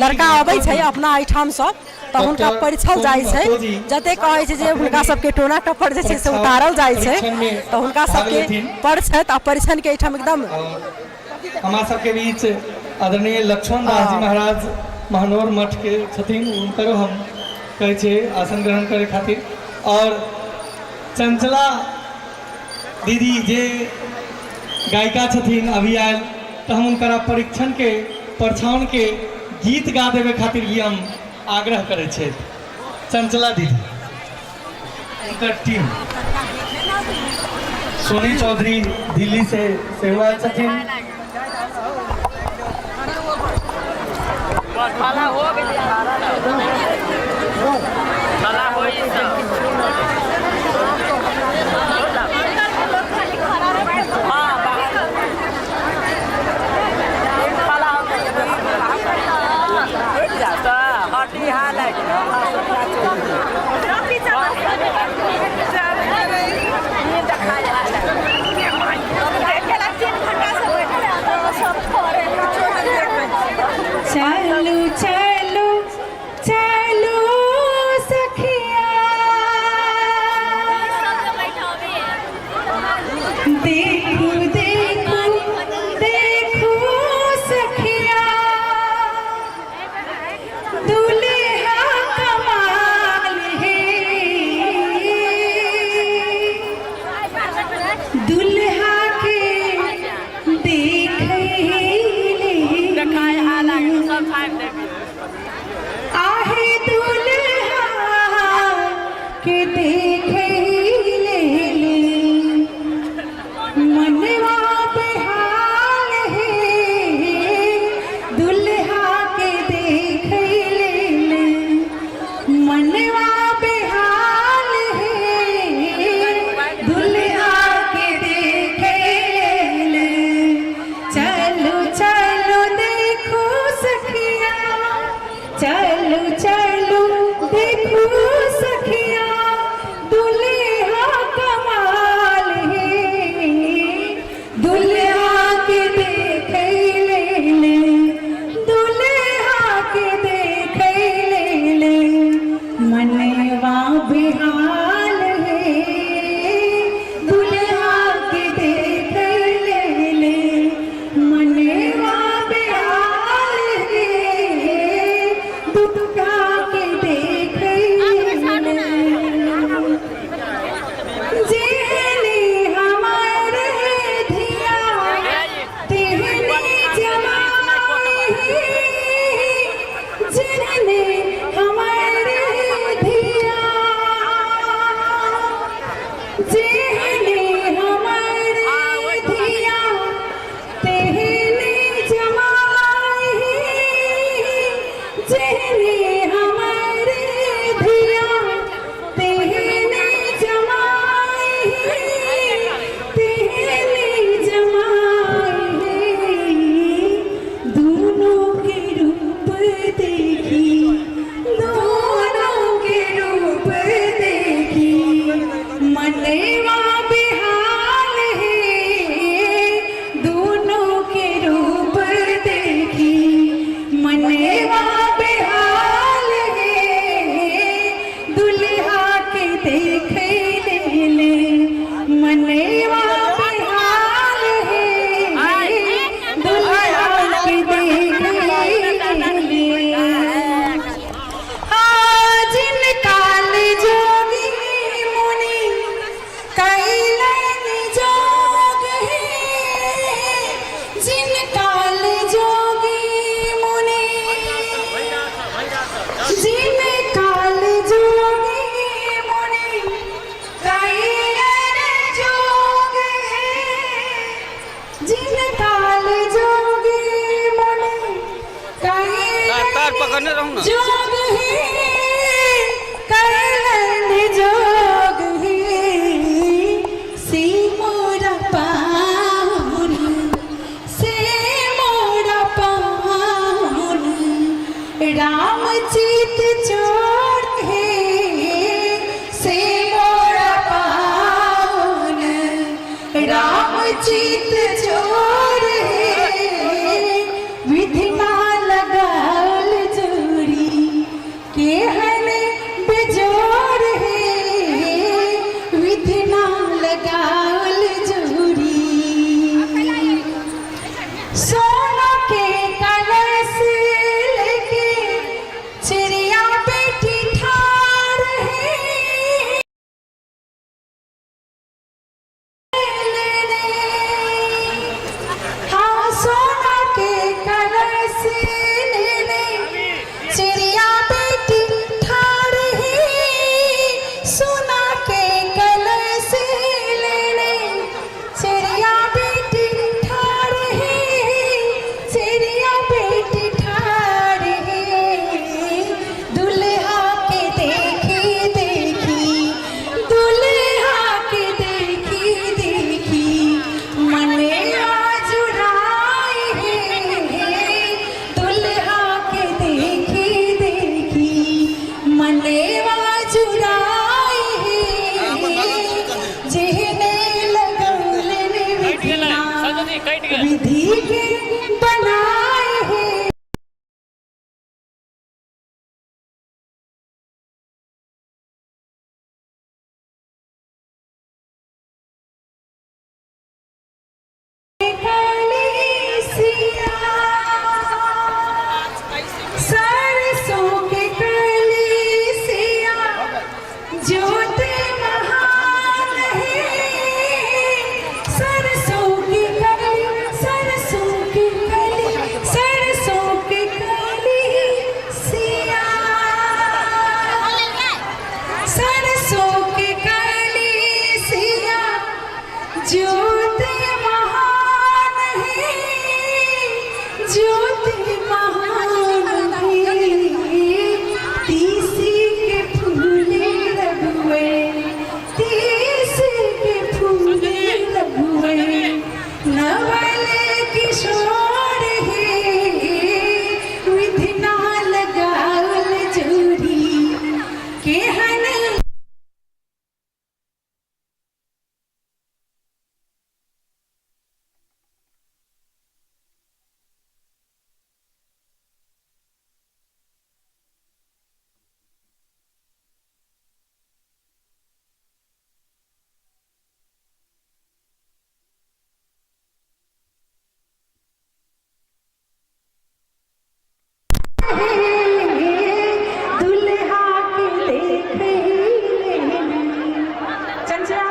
लड़का अबै छै अपना एहिठामसँ तऽ हुनका परिछल जाइ छै, जतेक कहै छै जे हुनका सबके टोना टप्पर जे छै से उतारल जाइ छै, तऽ हुनका सबके परिछथि आ परिछनके एहिठाम एकदम हमरा सबके बीच आदरणीय लक्ष्मण दास जी महाराज महनौर मठ के छथिन, हुनकरो हम कहै छियै आसन ग्रहण करै खातिर। और चंचला दीदी जे गायिका छथिन अभी आयल, तऽ हम हुनकरा परीक्षण के परछाउन के गीत गा देवे खातिर भी हम आग्रह करै छियै। चंचला दीदी, हुनकर टीम, सोनी चौधरी दिल्ली से सेहो आयल छथिन। चलू चलू चलू सखिया, देखू देखू देखू सखिया, दुल्हा कमाल है, दुल्हा के देख आहे, दुल्हा के देख ले मनवा बेहाल है, दुल्हा के देख ले मनवा बेहाल है, दुल्हा के देख ले। चलो चलो देखो सखिया, चलो चलो देखो सखिया, दुल्हा कमाल है, दुल्हा के देख ले, दुल्हा के देख ले मनवा बेहाल है, दुल्हा के देख ले मनवा बेहाल है, दुल्हा के देख ले। जेहने हमारे धिया तेहने जमाए, जेहने हमारे धिया, जेहने हमारे धिया तेहने जमाए, जेहने हमारे धिया तेहने जमाए, तेहने जमाए। दोनों के रूप देखी, दोनों के रूप देखी मनवा बेहाल है, दोनों के रूप देखी मनवा बेहाल है, दुल्हा के देख ले मनवा बेहाल है, दुल्हा के देख ले। जिन काल जोगी मुनि कैलन जोग है, जिन काल जोगी मुनि, जिन काल जोगी मुनि कैलन जोग है, जिन काल जोगी मुनि कैलन जोग है, कैलन जोग है, सिमरा राम चित चोर हे विधि ना लगाल जोड़ी केहन बेजोर हे विधि ना लगाल जोड़ी। सोना के कलश लेके चिड़िया बेटी ठार है हाँ सोना के कलश लेने चिड़िया बेटी ठार है सोना के कलश लेने चिड़िया बेटी ठार है चिड़िया बेटी ठार है दुल्हा के देखी देखी दुल्हा के देखी देखी मने आजुराए है दुल्हा के देखी देखी मने आजुराए है जिहने लगौलन विधिना विधि के बनाए है। कलीसिया सरसों के कलीसिया ज्योत महान है सरसों की कली सरसों की कली सरसों की कलीसिया सरसों की कलीसिया ज्योत महान है ज्योत महान है तीसी के फूले रघुए तीसी के फूले रघुए नवल किशोर है विधि ना लगावल जोड़ी केहन दुल्हा के देख चंचला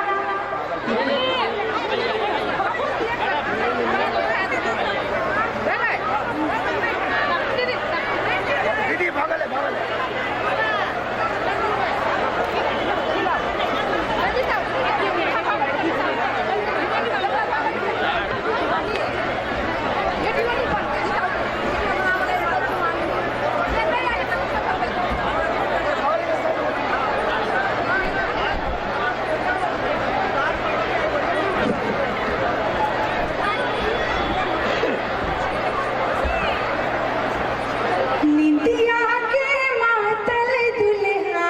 निंदिया के मातल दुल्हा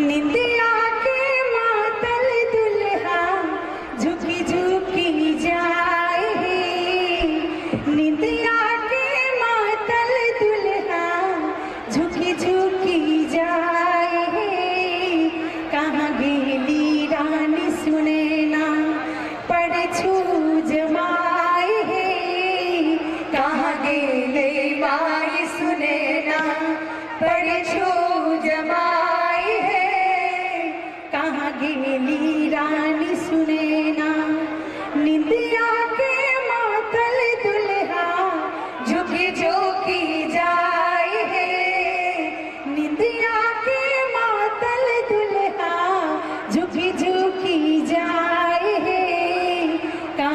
निंदिया के मातल दुल्हा झुकी झुकी जाए निंदिया के मातल दुल्हा झुकी झुकी जाए कहाँ गेली रानी सुने ना पर छू जमाए कहाँ गेले माई सुने ना पर छू जमाए है कहाँ गेली रानी सुने ना निंदिया के मातल दुल्हा झुकी झुकी जाए है निंदिया के मातल दुल्हा झुकी झुकी जाए है कहाँ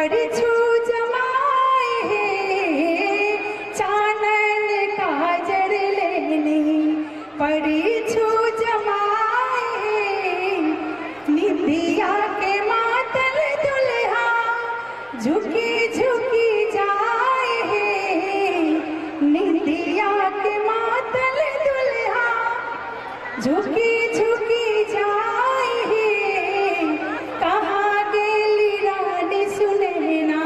परिछु जमाए हे, चानन काजर लेने परिछु जमाए हे। निंदिया के मातल दुल्हा झुकी झुकी जाए हे, निंदिया के मातल दुल्हा झुकी झुकी जाए हे। कहाँ गेली रानी सुनैना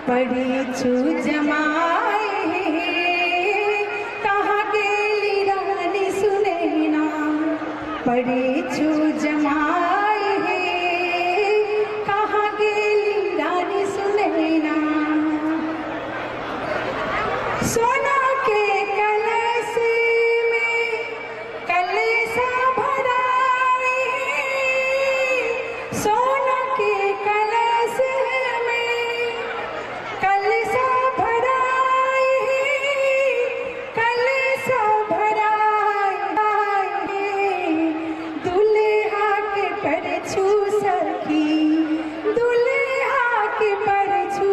परिछु जमाए हे, कहाँ गेली रानी सुनैना परिछु जमाए हे, कहाँ गेली रानी सुनैना। सोना के कलश में कलशा भराए, सोना के कलश में कलशा भराए, कलशा भराए। दुल्हा के परछू सखी, दुल्हा के परछू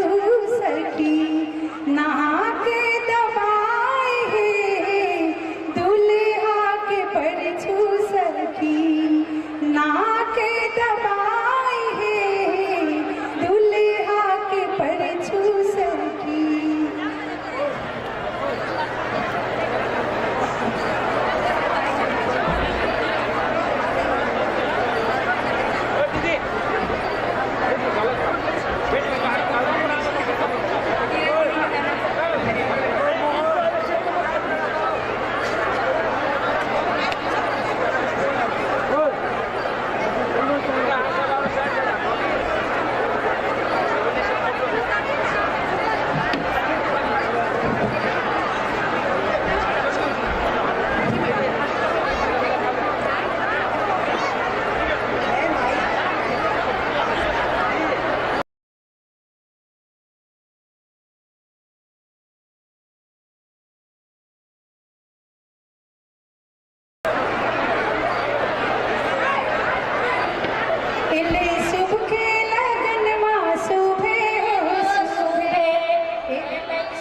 सखी नहा के दबाए हे, दुल्हा के परछू सखी नहा के दबाए हे, दुल्हा के परछू सखी। इले शुभ के लगन मा शुभे हो शुभे,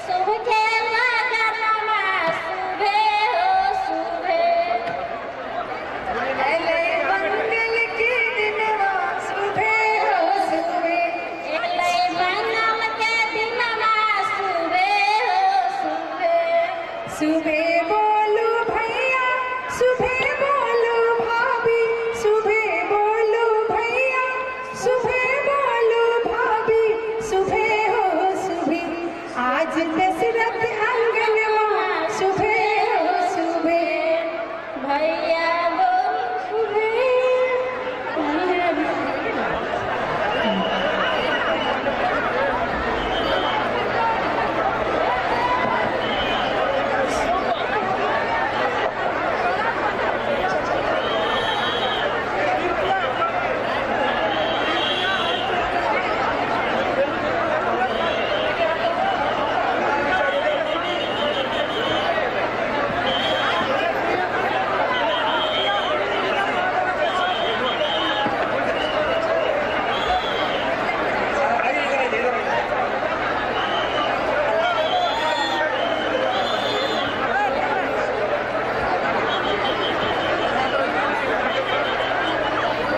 शुभ के लगन मा शुभे हो शुभे। इले मंगल के दिन मा शुभे हो शुभे, एलै मंगल के दिन मा शुभे हो शुभे। शुभे बोलो भैया, शुभे बोलो भाभी, शुभे बोलो भैया, शुभे बोलो भाभी, शुभे हो शुभे। आज दशरथ अंगन माँ शुभे हो शुभे, भैया बोल शुभे।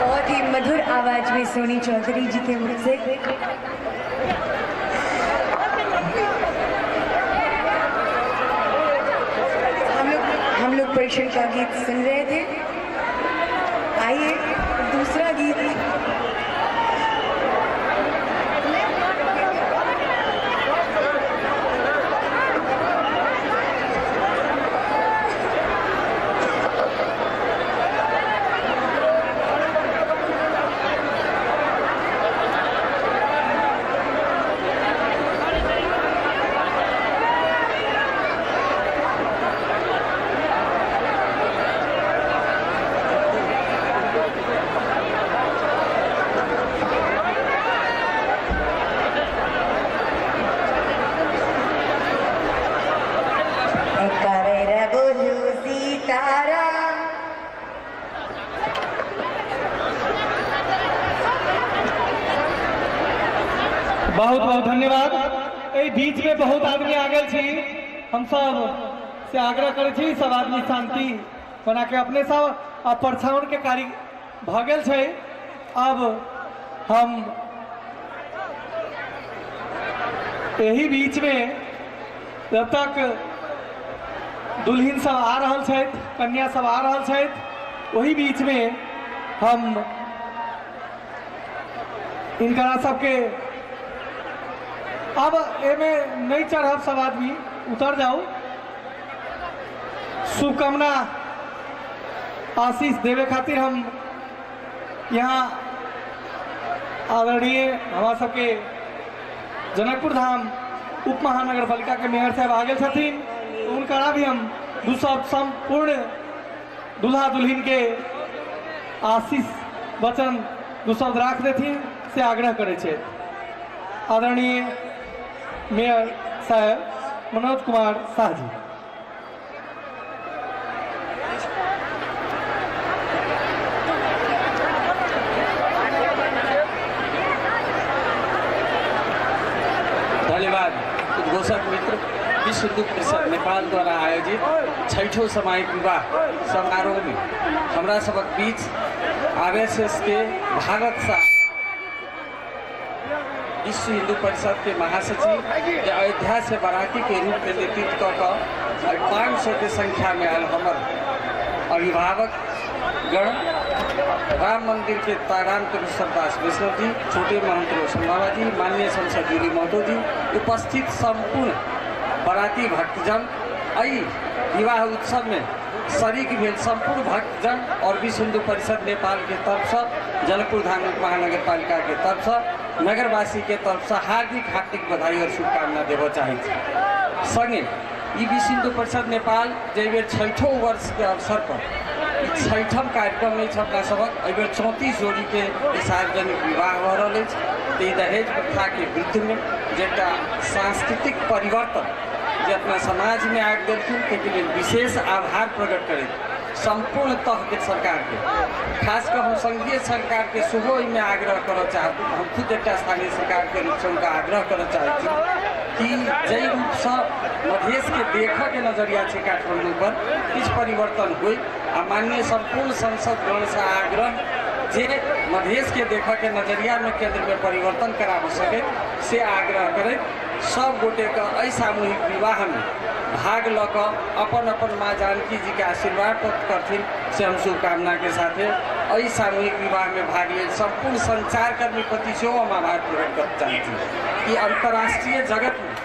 बहुत ही मधुर आवाज में सोनी चौधरी जी के मुख से हम लोग परीक्षण का गीत सुन रहे थे। आइए दूसरा गीत। बहुत बहुत धन्यवाद। एहि बीच में बहुत आदमी आ गेल छी, हम सब से आग्रह करै छी सब आदमी शांति बना के अपने सब अब परछाउन के कार्य भऽ गेल छै। अब हम एहि बीच में जब तक दुल्हिन सब आ रहल छथि, कन्या सब आ रहल छथि, ओहि बीच में हम इनकरा सबके अब एमे नहीं चढ़ब, सब आदमी उतर जाओ। शुभकामना आशीष देवे खातिर हम यहाँ आदरणीय हमारा सबके जनकपुर धाम उप महानगर पालिका के मेयर साहब आ गेल छथिन, उनकरा भी हम दू सब संपूर्ण दुल्हा दुल्हिन के आशीष वचन दू शब्द राख देथिन से आग्रह करै छै आदरणीय मेयर साहेब मनोज कुमार शाह जी। धन्यवाद उद्घोषक मित्र। विश्व हिंदू परिषद नेपाल द्वारा आयोजित छठो सामूहिक विवाह समारोह में हमरा सबक बीच आरएसएस के भारत सा विश्व हिंदू परिषद के महासचिव जे अयोध्या से बराती के रूप में नेतृत्व कऽ कऽ 500 के संख्या में आयल हमर अभिभावक गण, राम मंदिर के राम कृष्ण दास वैष्णव जी, छोटे महंत रोशन बाबा जी, माननीय संसद जूली महतो जी, उपस्थित संपूर्ण बराती भक्तजन, एहि विवाह उत्सव में शरीक भेल संपूर्ण भक्तजन और विश्व हिंदू परिषद नेपाल के तरफ से, जनकपुर धाम महानगर पालिका के तरफ से, नगरवासी के तरफ से हार्दिक हार्दिक बधाई और शुभकामना देबऽ चाहै छी। संगे ई विश्व हिंदू परिषद नेपाल जे बेर छठो वर्ष के अवसर पर ई छठम कार्यक्रम अछि अपना सबक, एहि बेर 34 जोड़ी के सार्वजनिक विवाह भऽ रहल अछि। तऽ ई दहेज प्रथा के विरुद्ध में जे एकटा सांस्कृतिक परिवर्तन जे अपना समाज में आबि देलखिन ताहिके लेल विशेष आभार प्रकट करैत संपूर्ण तह के सरकार के, खास कऽ हम संघीय सरकार के सेहो एहिमे आग्रह करऽ चाहब। हम खुद एकटा स्थानीय सरकार के रूपसँ हुनका आग्रह करऽ चाहै छी कि जाहि रूपसँ मधेशके देखऽके नजरिया छै काठमाण्डू पर किछु परिवर्तन होइ आ माननीय संपूर्ण संसदगणसँ आग्रह जे मधेशके देखऽके नजरियामे केन्द्रमे परिवर्तन कराबऽ सकैत से आग्रह करैत सब गोटेके एहि सामूहिक विवाहमे भाग लऽ कऽ अपन अपन माँ जानकी जी के आशीर्वाद प्राप्त करथिन से हम शुभकामना के साथे एहि सामूहिक विवाह में भाग लेल संपूर्ण संचारकर्मी प्रति सेहो हम आभार प्रकट करऽ चाहै छी कि अंतर्राष्ट्रीय जगत में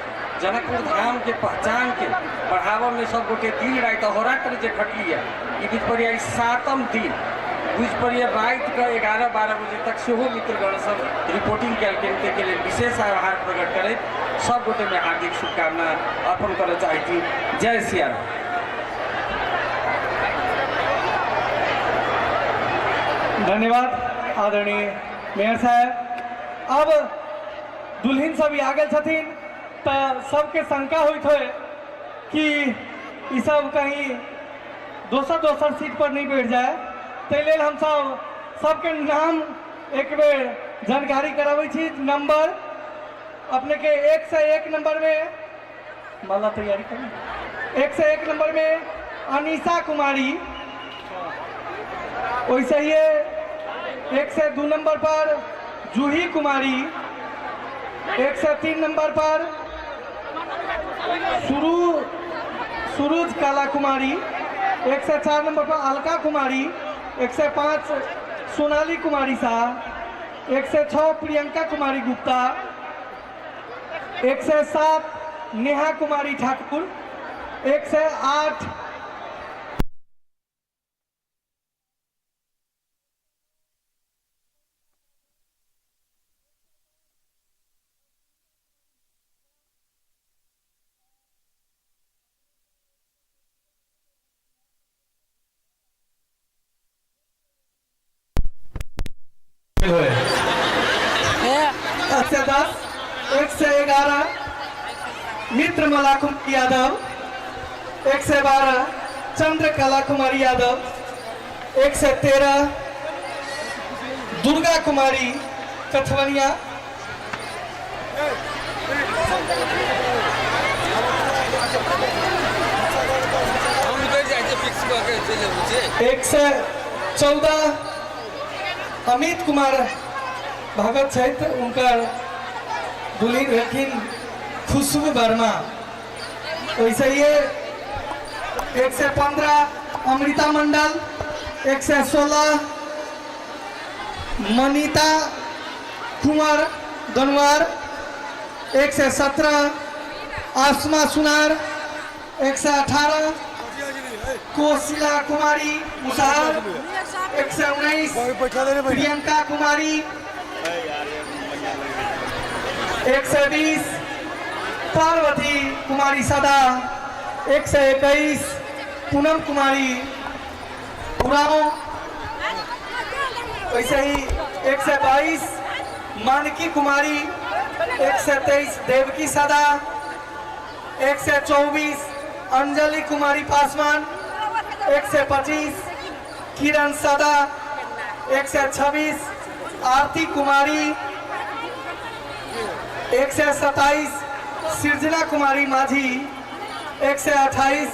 जनकपुर धाम के पहचान के बढ़ावा में सब गोटे दिन राति अहोरात्र जे खटली है, ई बुझि पड़ैए 7म दिन बुझि पड़ैए राति के 11-12 बजे तक सेहो मित्रगण सब रिपोर्टिंग कयलखिन, ताहिके लेल विशेष आभार प्रकट करैत सब गोटे में हार्दिक शुभकामना अर्पण करऽ चाहै छी। जय सियाराम। धन्यवाद आदरणीय मेयर साहब। अब दुल्हिन सब आ गेल छथिन तऽ सबके शंका होइत होय कि ई सब कहीं दोसर दोसर सीट पर नहीं बैठ जाए, ताहि लेल हम सब सबके नाम एक बेर जानकारी कराबै छी। नंबर अपने के 1 से 1 नंबर में माला तैयारी करू, 1 से 1 नंबर में अनीसा कुमारी, वैसे ही 1 से 2 नंबर पर जूही कुमारी, 1 से 3 नंबर पर सुरुज काला कुमारी, 1 से 4 नंबर पर अलका कुमारी, 1 से 5 सोनाली कुमारी शाह, 1 से 6 प्रियंका कुमारी गुप्ता, 1 से 7 नेहा कुमारी ठाकुर, 1 से 8 1 से 10, 1 से 11 मित्रमाला कुमारी यादव, 1 से 12 चंद्रकला कुमारी यादव, 1 से 13 दुर्गा कुमारी कथवनिया, 114 अमित कुमार भगत छथि, हुनकर दुल्हिन भेलखिन खुशबू वर्मा। वैसे ही 115 अमृता मंडल, 116 मनीता कुमार दनवार, 117 आसमा सुनार, 118 कोशिला कुमारी मुसहर, 119 प्रियंका कुमारी, 120 पार्वती कुमारी सदा, 121 पूनम कुमारी उरांव, वैसे ही 122 मानकी कुमारी, 123 देवकी सदा, 124 अंजलि कुमारी पासवान, 125 किरण सदा, 126 आरती कुमारी, 127 सृजना कुमारी माझी, 128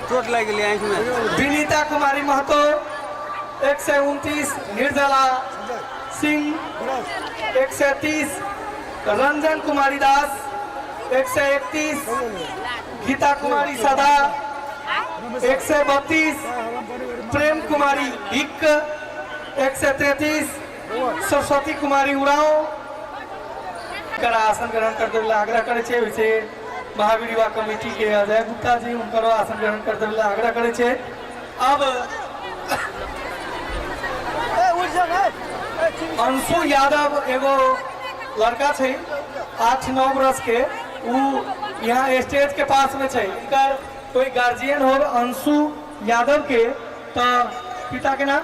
चोट लागि गेलै आँखिमे। विनीता कुमारी महतो, 129 निर्जला सिंह, 130 रंजन कुमारी दास, 131 गीता कुमारी सदा, 132 प्रेम कुमारी भिक्क, 133 सरस्वती कुमारी उरांव। कर आसन ग्रहण कर देवे आग्रह करे छे। वैसे महावीर युवा कमेटी के अजय गुप्ता जी उनकर आसन ग्रहण कर देवे आग्रह करे छे। अब अंशु यादव एगो लड़का छे 8-9 बरस के, उ यहाँ स्टेज के पास में छे। इनकर कोई गार्जियन हो अंशु यादव के, तो पिता के नाम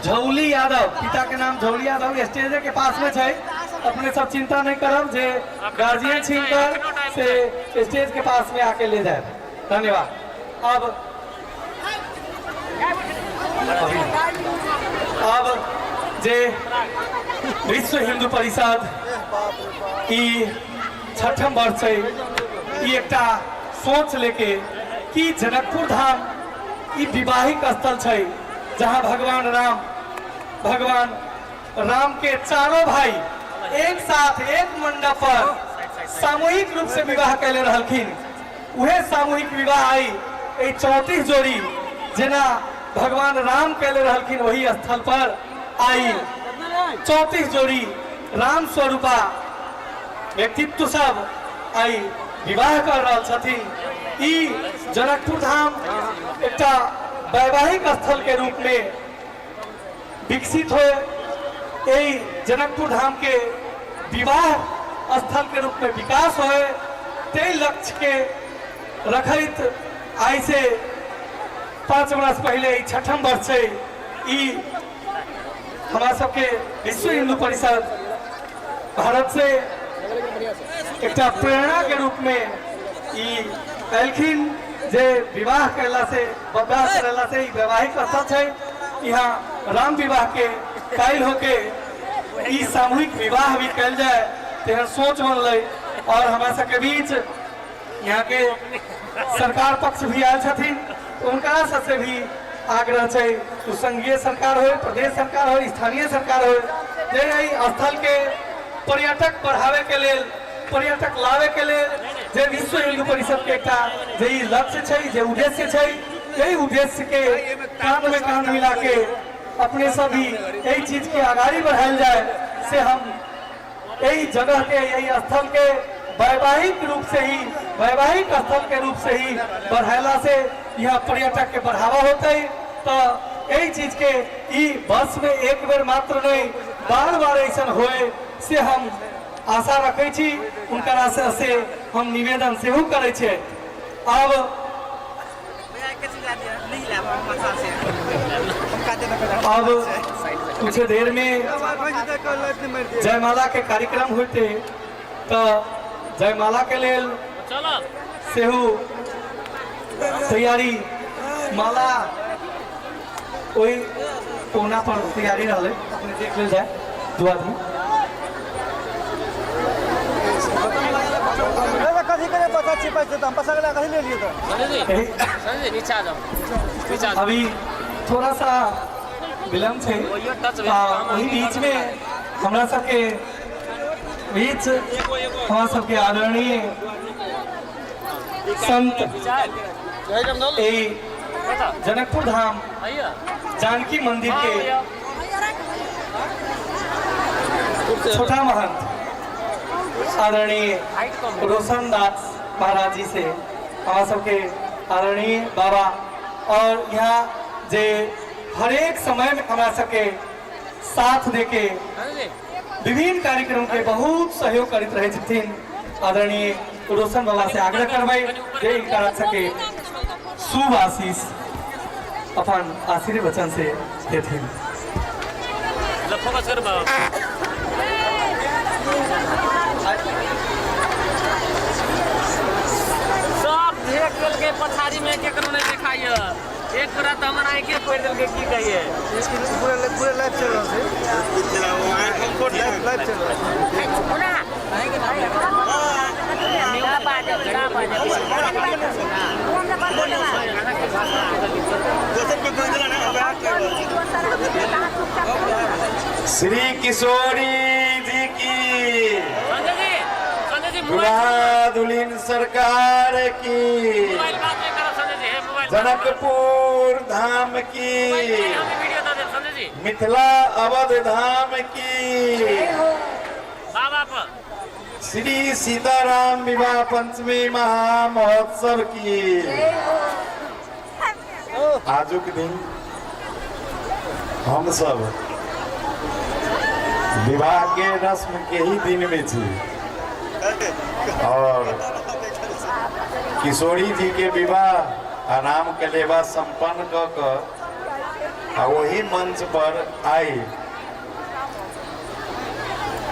झौली यादव, पिता के नाम झौली यादव स्टेज के पास में छे। अपने सब चिंता नहीं करब, जे गार्जियन छी इनकर से स्टेज के पास में आके ले जाए। धन्यवाद। अब जे विश्व हिंदू परिषद ई छठम वर्ष है, ई एकटा सोच लेके कि जनकपुर धाम ई विवाहिक स्थल छै जहाँ भगवान राम के चारों भाई एक साथ एक मंडप पर सामूहिक रूप से विवाह कैले रहलखिन। उहे सामूहिक विवाह आई एहि 34 जोड़ी जेना भगवान राम कैले रहलखिन वही स्थल पर आई 34 जोड़ी राम स्वरूपा व्यक्तित्व सब आई विवाह कर रहल छथिन। ई जनकपुर धाम एकटा वैवाहिक स्थल के रूप में विकसित हो, एहि जनकपुर धाम के विवाह स्थल के रूप में विकास हो, ते लक्ष्य के रखैत आइ से 5 वर्ष पहले ई छठम वर्ष है ई हमारा सबके विश्व हिंदू परिषद भारत से एकटा प्रेरणा के रूप में ई एलखिन जे विवाह कैला से विवाह करला से ई वैवाहिक स्थल छै। यहाँ राम विवाह के कायल होके ई सामूहिक विवाह भी कैल जाए तेहन सोच बनलै। और हमारा सबके बीच यहाँ के सरकार पक्ष भी आयल छथिन, उनका सबसे भी आग्रह छै तो संघीय सरकार हो, प्रदेश सरकार हो, स्थानीय सरकार हो, जे एहि स्थल के पर्यटक बढ़ावे के लेल, पर्यटक लावे के लेल जे विश्व हिंदू परिषद के एकटा जे ई लक्ष्य छै, जे उद्देश्य छै, यही उद्देश्य के कान में कान मिला के अपने सब भी यही चीज के अगाड़ी बढ़ायल जाए से हम यही जगह के, यही स्थल के वैवाहिक रूप से ही, वैवाहिक स्थल के रूप से ही बढ़ाला से यहाँ पर्यटक के बढ़ावा होते। तो यही चीज के ई वर्ष में एक बेर मात्र नहीं बार बार ऐसा होए से हम आशा रखे छी, उनका आशा से हम निवेदन सेहो करै छियै। अब कुछ देर में जयमाला के कार्यक्रम होते तो जयमाला के लेल सेहो तैयारी माला ओहि कोना पर तैयारी रहलै, अपने देख लेल जाए। दू आदमी। अभी थोड़ा सा विलम्ब छै, ओहि बीच में हमरा सबके बीच हमरा सबके आदरणीय संत एहि जनकपुर धाम जानकी मंदिर के छोटा महंत आदरणीय रोशन दास महाराज जी से हमारा सबके आदरणीय बाबा और यहाँ जे हरेक समय में हमारा सबके साथ देके विभिन्न कार्यक्रम के बहुत सहयोग करते रहे छथिन आदरणीय रोशन बाबा से आग्रह करबै जे इनका सबके शुभ आशीष अपन आशीर्वचन से देथिन। सब देख के पछाड़ी में केकरो नहीं देखाइए, एक गोरा तो हमर आँखे फोड़ि देलकै, की कहिए। पूरा पूरा लाइव चल रहल छै, लाइव चल रहल छै। श्री किशोरी जी की, दुल्हा दुल्हन सरकार की, जनकपुर धाम की, मिथिला अवध धाम की, श्री सीताराम विवाह पंचमी महामहोत्सव की। आजुक दिन हम सब विवाह के रस्म के ही दिन में छी और किशोरी जी के विवाह आराम कलेवा संपन्न क के आ वही मंच पर आई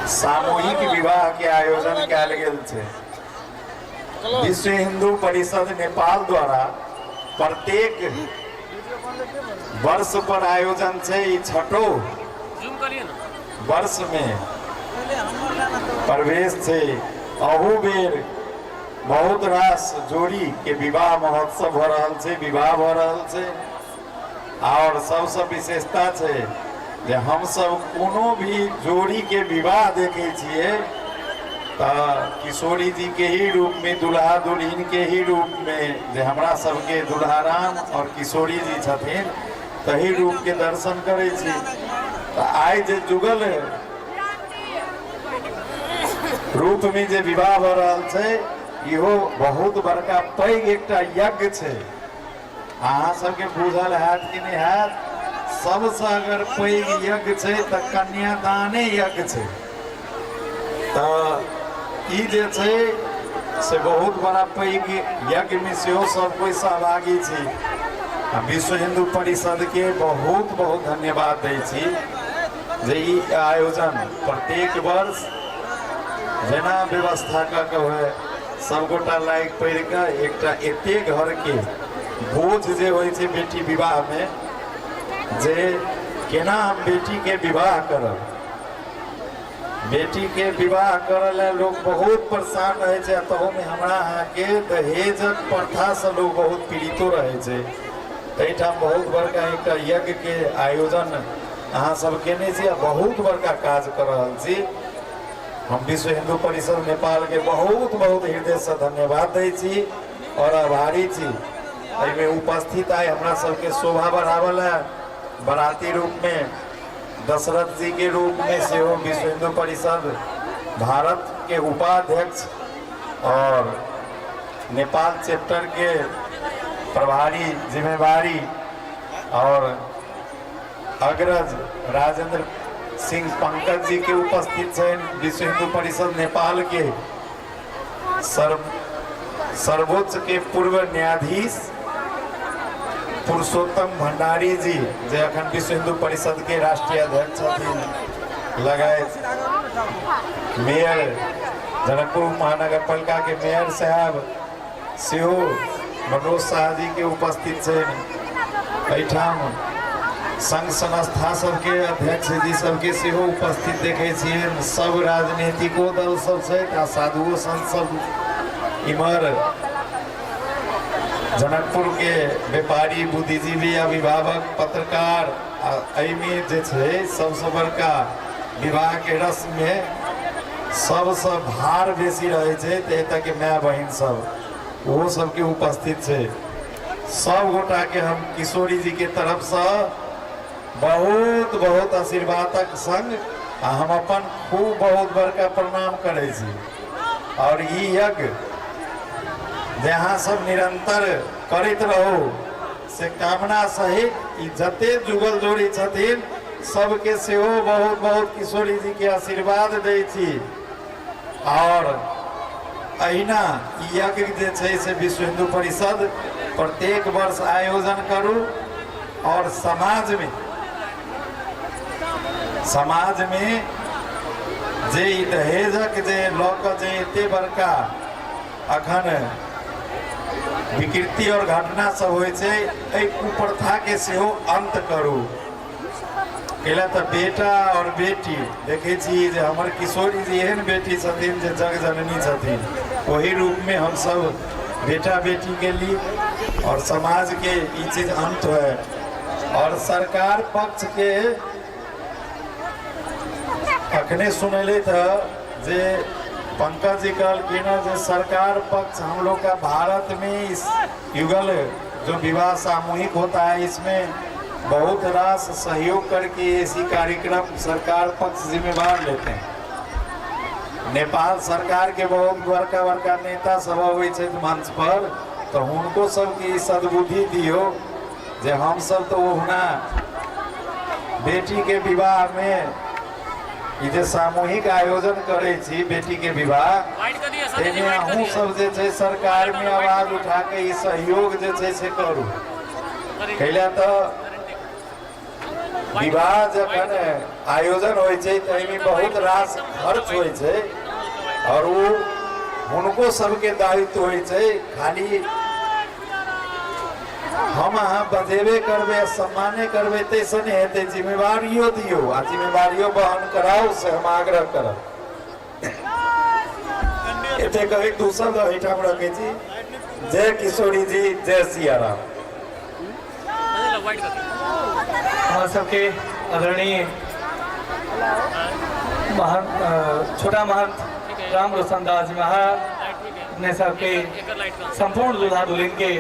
सामूहिक विवाह के आयोजन कयल गेल छै। विश्व हिंदू परिषद नेपाल द्वारा प्रत्येक वर्ष पर आयोजन छै। ई छठो वर्ष में प्रवेश छै। अहू बेर बहुत रास जोड़ी के विवाह महोत्सव भ रहल छै, विवाह भ रहल छै। और सबसे विशेषता छै जे हम सब कोनो भी जोड़ी के विवाह देखे छियै त किशोरी जी के ही रूप में, दुल्हा दुल्हन के ही रूप में, जे हमरा सबके दुल्हा राम और किशोरी जी छथिन तही रूप के दर्शन करै छी। त आइ जे जुगल रूप में जे विवाह भ रहल छै इहो बहुत बड़का पैघ एकटा यज्ञ छै। अहाँ सबके बुझल हैत कि नहि हैत, सबसँ अगर पैघ यज्ञ छै तऽ कन्यादाने यज्ञ छै। तऽ ई जे छै से बहुत बड़ा पैघ यज्ञ में सेहो सब कोइ सहभागी छी। आ विश्व हिंदू परिषद के बहुत बहुत धन्यवाद दै छी जे ई आयोजन प्रत्येक वर्ष जेना व्यवस्था कऽ के हुए सबगोटा लागि पड़ि कऽ एकटा एते घर के बोझ जे होइ छै बेटी विवाह में, जे केना हम बेटी के विवाह करब, बेटी के विवाह करऽ लए लोग बहुत परेशान रहै छै। तहूमे हमरा अहाँके दहेजक प्रथासँ लोग बहुत पीड़ितो रहै छै। एहिठाम बहुत बड़का एकटा यज्ञ के आयोजन अहाँ सब केने छी आ बहुत बड़का काज कऽ रहल छी। हम विश्व हिंदू परिषद नेपाल के बहुत बहुत हृदय से धन्यवाद दै छी और आभारी छी। एहिमे उपस्थित आइ हमरा सबके शोभा बढ़ाबऽ लए बराती रूप में दशरथ जी के रूप में सेहो विश्व हिंदू परिषद भारत के उपाध्यक्ष और नेपाल चैप्टर के प्रभारी जिम्मेवारी और अग्रज राजेंद्र सिंह पंकज जी के उपस्थित छनि। विश्व हिंदू परिषद नेपाल के सर्वोच्च के पूर्व न्यायाधीश पुरुषोत्तम भंडारी जी जे अखन विश्व हिंदू परिषद के राष्ट्रीय अध्यक्ष छथिन, लगायत मेयर जनकपुर महानगर पालिका के मेयर साहब सेहो मनोज शाह जी के उपस्थित छनि। एहिठाम संघ संस्था सबके अध्यक्ष जी सबके सेहो उपस्थित देखै छियनि। सब राजनीतिको दल सब छथि आ साधुओ संत सब इम्हर जनकपुर के व्यापारी, बुद्धिजीवी, अभिभावक, पत्रकार आ एहिमे जे छै सबसँ बड़का विवाह के रस्म में सबसँ भार बेसी रहै छै तऽ एतऽके माय बहिन सब ओहो सबके उपस्थित छै। सब गोटा के हम किशोरी जी के तरफसँ बहुत बहुत आशीर्वादक संग आ हम अपन खूब बहुत बड़का प्रणाम करै छी। और ई यज्ञ जे अहाँ सब निरंतर करैत रहू से कामना सहित ई जते जुगल जोड़ी छथिन सबके सेहो बहुत बहुत किशोरी जी के आशीर्वाद दै छी। और अहिना ई यज्ञ जे छै से विश्व हिंदू परिषद प्रत्येक वर्ष आयोजन करू और समाज में जे ई दहेजक जे लऽ कऽ जे एते बड़का अखन विकृति और घटना सब होइ छै, एहि कुप्रथा के सेहो अंत करू। कैला तऽ बेटा और बेटी देखै छी जे हमर किशोरी जी एहन बेटी छथिन जे जग जननी छथिन, ओही रूप में हम सब बेटा बेटी के ली और समाज के ई चीज अंत होए। और सरकार पक्ष के अखने सुनले था जे पंकज जी कहलखिन हँ जे सरकार पक्ष हम लोग का भारत में इस युगल जो विवाह सामूहिक होता है इसमें बहुत रास सहयोग करके ऐसी कार्यक्रम सरकार पक्ष जिम्मेवार लेते हैं। नेपाल सरकार के बहुत बड़का बड़का नेता सब अबै छै मंच पर, तो हुनको सबके ई सद्बुद्धि दियौ जे हम सब तो ओहुना बेटी के विवाह में ई जे सामूहिक आयोजन करै छी बेटी के विवाह, ताहिमे अहूँ सब जे छै सरकार में आवाज उठा के ई सहयोग जे छै से करू। कैला तऽ विवाह जखन आयोजन होइ छै ताहिमे बहुत रास खर्च होइ छै और ओ हुनको सबके दायित्व होइ छै। खाली हम अहाँ बजेबे करबै आ सम्माने करबै ताहिसँ नहि हेतै, जिम्मेवारियो दियौ आ जिम्मेवारियो वहन कराउ, से हम आग्रह करब। एते कहै दू शब्द एहिठाम रखै छी। जय किशोरी जी, जय सियाराम। हमरा सबके आदरणीय महंत छोटा महंत राम रोशन दास जी महाराज अपने सबके संपूर्ण दूल्हा दुल्हन के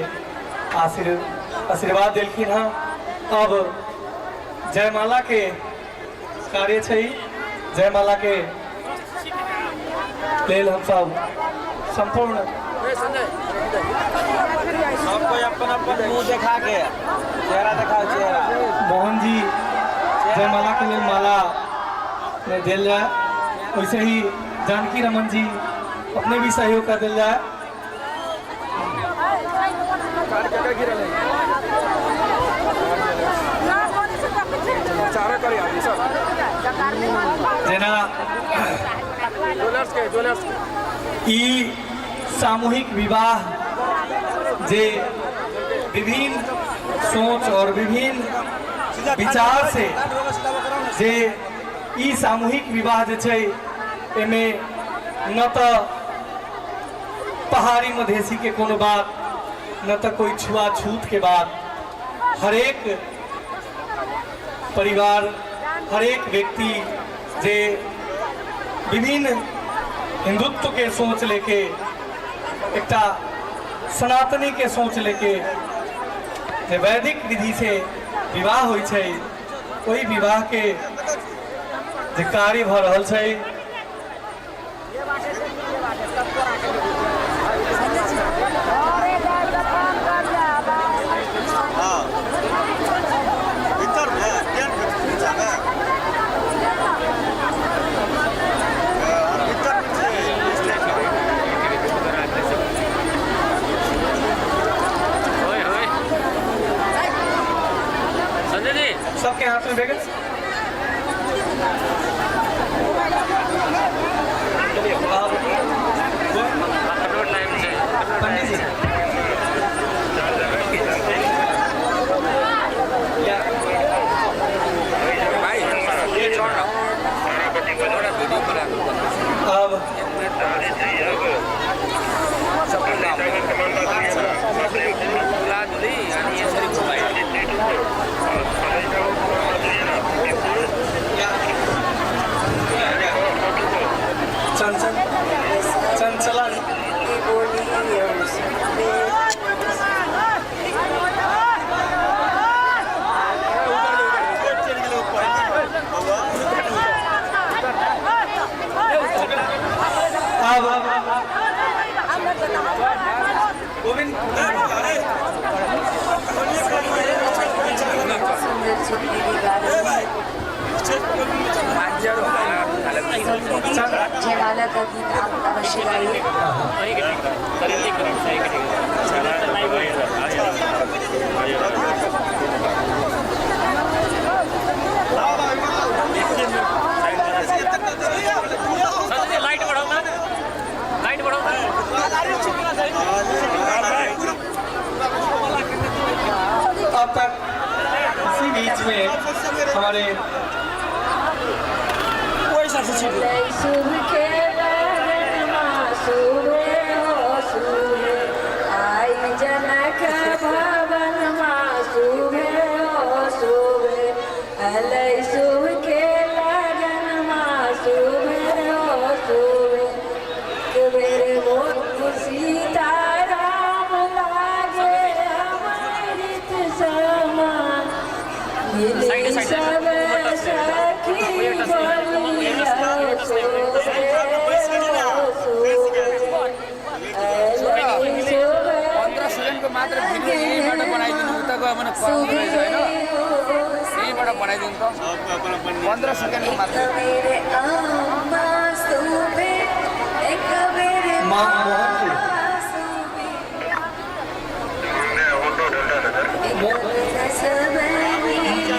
आशीर्वाद दिलखिन हँ। अब जयमाला के कार्य छै, जयमाला के लेल हम सब संपूर्ण सबको अपन अपन मुंह देखा के चेहरा दिखाओ, चेहरा। मोहन जी जयमाला के लेल माला देल जाए, वैसे ही जानकी रमन जी अपने भी सहयोग कर दिल जाए। जेना ई सामूहिक विवाह जे विभिन्न सोच और विभिन्न विचार से जे ई सामूहिक विवाह जे छै एमे न तऽ पहाड़ी मधेसी के कोनो बात, न तऽ कोई छुआछूत के बात, हरेक परिवार हरेक व्यक्ति जे विभिन्न हिंदुत्व के सोच लेके एकटा सनातनी के सोच लेके जे वैदिक विधि से विवाह होइ छै, ओहि विवाह के जे कार्य भऽ रहल छै। संजय जी सबके हाथ में बैगन। पंडित जी सुंदर चित्ररी गा रहे हैं। जयमाला का गीत आप अवश्य गाइए। लाइट बढ़ाओ ना, लाइट बढ़ाओ। अब तक इसी बीच में हमारे आई जनक भवन मासुभे हो सुभे अलै शुभ के लगन मासुभे हो सुभे मेरे मोर सीता राम लागे अमृत समान मिली सब सखी बलिया सुभे हो सुभे अलै शुभ 15 सेकेन्डको मात्र भिडियो यहीँबाट बनाइदिनु, उता गयो भने पर्ने रहेछ होइन, यहीँबाट बनाइदिनु त 15 सेकेन्डको मात्र।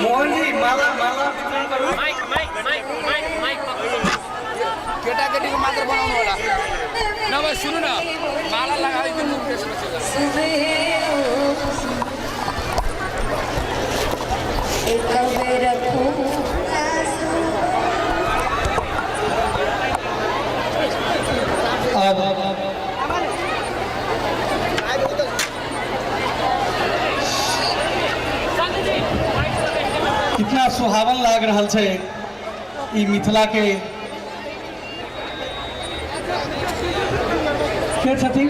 मोहन जी माला माला वितरण करू। Mic mic mic mic mic केटाकेटीको मात्र बनाउनु होला, नभए सुन्नु न माला लगाइदिनु त्यसपछि। अब कितना सुहावन लाग रहल छै ई मिथिला के के छथिन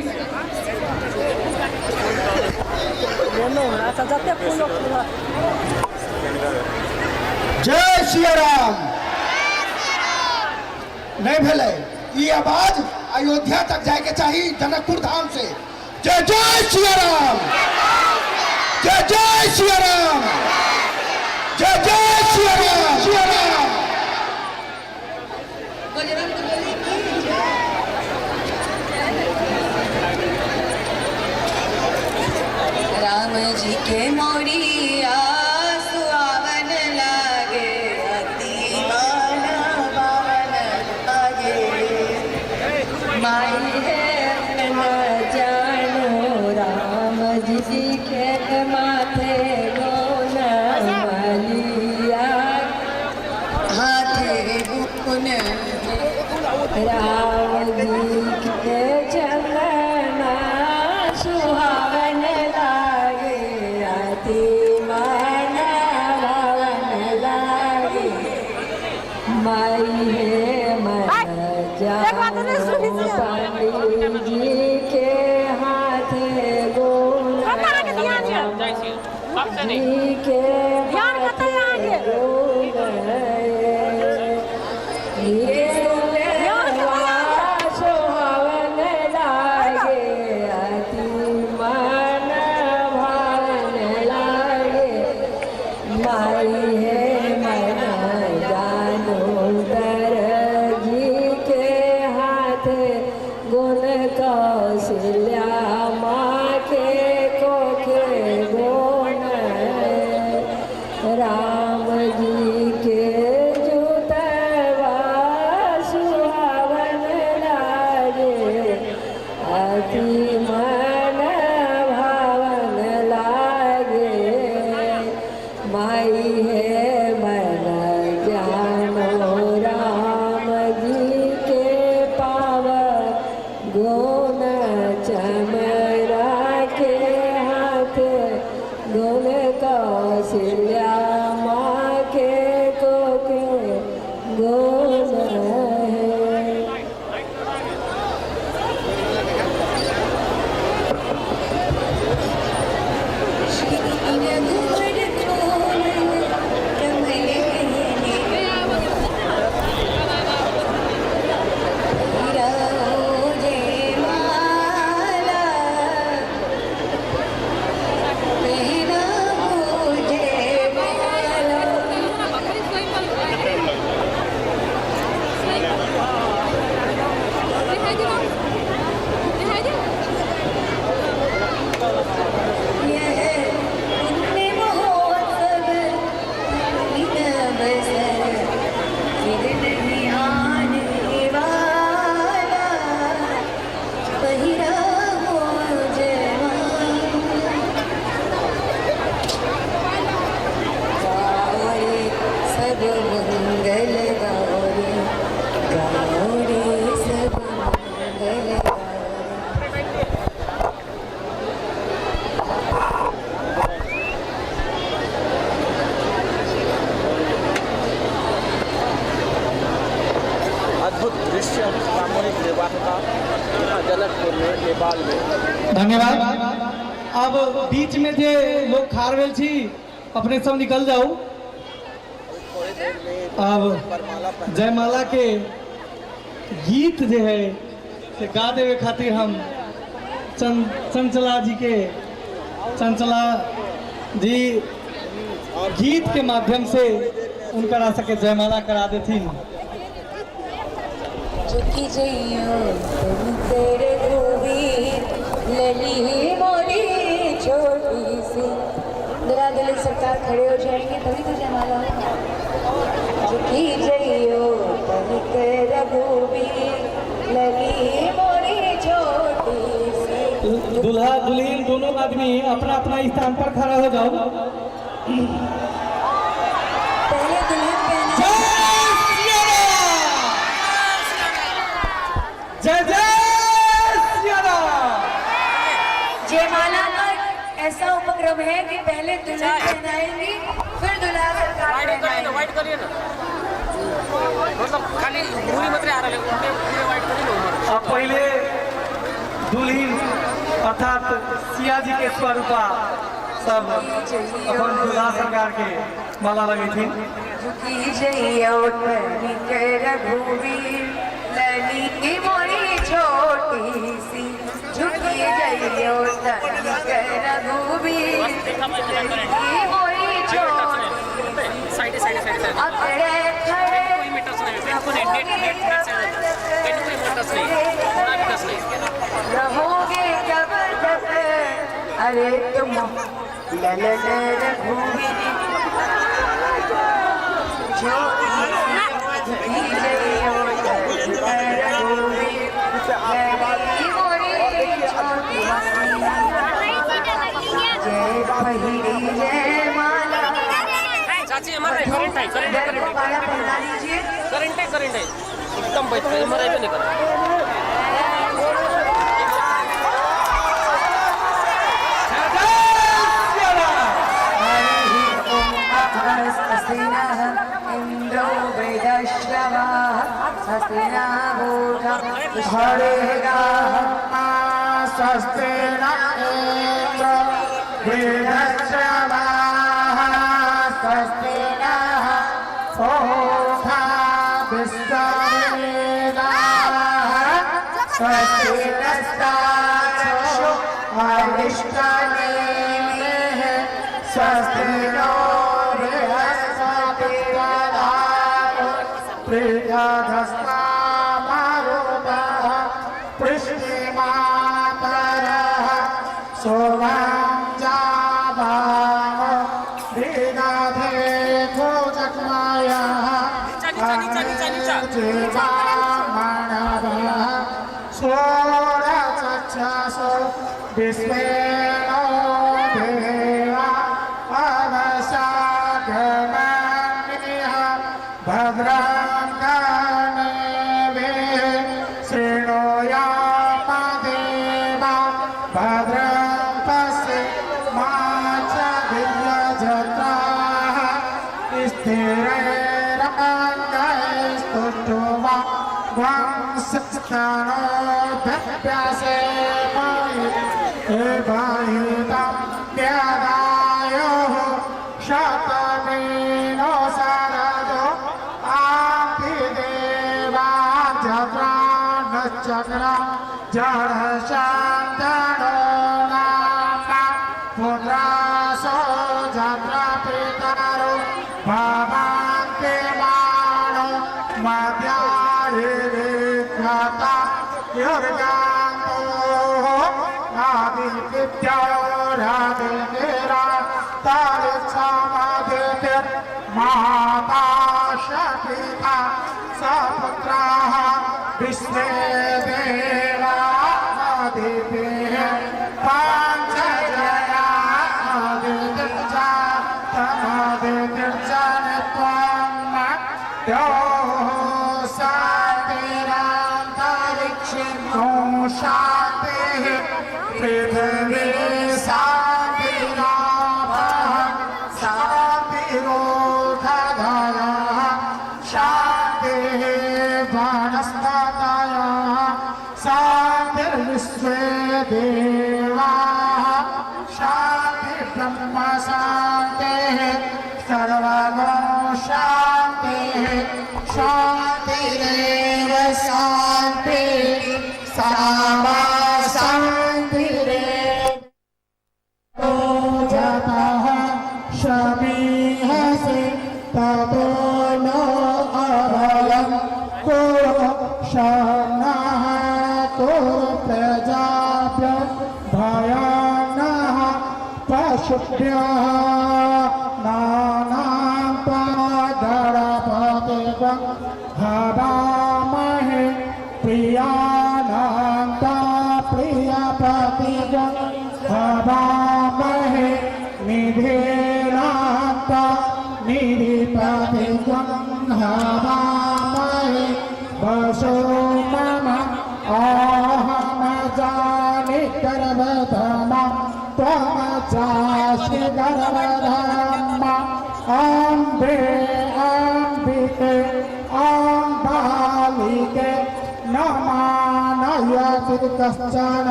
जय सिया राम। नहीं भेलै ई आवाज अयोध्या तक जाए के चाही, जनकपुर धाम से। जय जय सिया राम, जय जय सिया राम, जय जय सिया राम, सिया राम। राम जी के मोरिया सुहावन लागे, अति मन बावन लागे। माई है न जानो राम जी के माथे गोन मलिया, हाथे गुन राम जी के चलना सुहावन लागे, अति मन भावन लागे। माई है मन जानो पंडित जी के हाथे गुण जी के हाथे गुण सुहावन लागे, अति मन भावन लागे। माई है मन जानो दर जी के हाथे गुण कौशल्या माँ के कोखे गुण राम जी के जुतवा सुहावन लागे, अति मन भावन लागे। माई है मन जानो राम जी के पाव गुण चमरा के हाथ गुण कौशल्या माँ के कोके गुण है। जय माला। विवाह का यहाँ जनकपुर में, नेपाल में। धन्यवाद। अब बीच में जे लोग खार भेल छी अपने सब निकल जाओ। अब जयमाला के गीत जे है से गा देवे खातिर हम चंचला जी के, चंचला जी गीत के माध्यम से उनका सके जयमाला करा देथिन। झुकी जइयो तुम तेरे गोबी लली मोरी छोटी सी। दुल्हा दुल्हन सरकार खड़े हो जाएंगे तभी तो जयमाला होगा। झुकी जइयो तुम तेरे गोबी लली मोरी छोटी सी। दूल्हा दुल्हन दोनों आदमी अपना अपना स्थान पर खड़ा हो जाओ। पहले दुल्हन पहने। जय जय सिया राम। जयमाला का ऐसा उपक्रम है कि पहले दुल्हन पहनाएंगी फिर दुल्हा सरकार पहनाएंगे। वाइट करिए ना, मतलब खाली मुरी मात्रै आएर पूरे वाइट करिए ना। अब पहले दुल्हन अर्थात सिया जी के स्वरूपा सब अपन दूल्हा सरकार के माला लगेथिन। झुकी जइयो तनिक रघुवीर लली मोरी छोटी सी। झुकी जइयो तनिक रघुवीर लली मोरी छोटी C. Side side side side अकड़े खड़े कोई मीटर्स नहीं, बिल्कुल नहीं, नेट नेट नेट से कहीं कोई मोटर्स नहीं, थोड़ा भी टच नहीं। रहोगे कब तक अरे तुम ललन रघुवीर छोटी झुकी जइयो तनिक रघुवीर लली मोरी छोटी सी। जय पहिरी जय माला। चाची हमारा करंट है, करंट है, करंट है, माला पहना लीजिए। करंट है, करंट है, एकदम बैठ के हमारा भी नहीं कर। इंद्रो वेदश्रवाः स्वस्ति नः हरेगाः स्वस्ति न इंद्र वेदश्रवाः स्वस्ति नः पूषा विश्ववेदाः स्वस्ति नस्ताक्षो अरिष्टनेमिः स्वस्ति नो बृहस्पतिर्दधातु प्रियधस्तामरुतः पृष्णिमातरः सोमं जाभाम विदधे भोजकमायः अग्निर्जीवामणवः षोडशचक्षसो विश्वे नो देवा अवसागमन्यः भद्रं कर्णेभिः शृणुयाम देवा भद्रं पश्येमाक्ष दिव्यजत्राः स्थिरैरङ्गैस्तुष्टुवा वंशस्तनोभ्यसेमहि हितं व्यदायुः शतमेनो शरदो आतिदेवा जत्राणश्चक्र जडशान्तनो नाम पुत्रासो जत्र पितरो भवन्ति माणो मध्याहिविख्याता युर्गान्तो आदिविद्योरादिनिरा तारिक्षमादितिर्माता पिता सपुत्राः विश्वे देवा आदिभिः पञ्चजया आदितिर्च तमादितिर्च त्वं द्योः शान्तिरन्तरिक्षो शान्तिः पृथिवी शान्तिरापः शान्तिरोषधयः शान्तिः वनस्पतयः शान्तिरेव शान्ति सामा शान्तिरेव जतः शमीहसि ततो नो अभयं कुरु शरणः कुरु प्रजाभ्यो भयानः पशुभ्यः नानां गणपतिं हवामहे प्रियाणां प्रियपतिं हवामहे निधेनां निधिपतिं हवामहे वशो मम अहं जाने गर्भधमा त्वमचासि गर्भधमा अम्बे अम्बिके अम्बालिके न मानयति कश्चन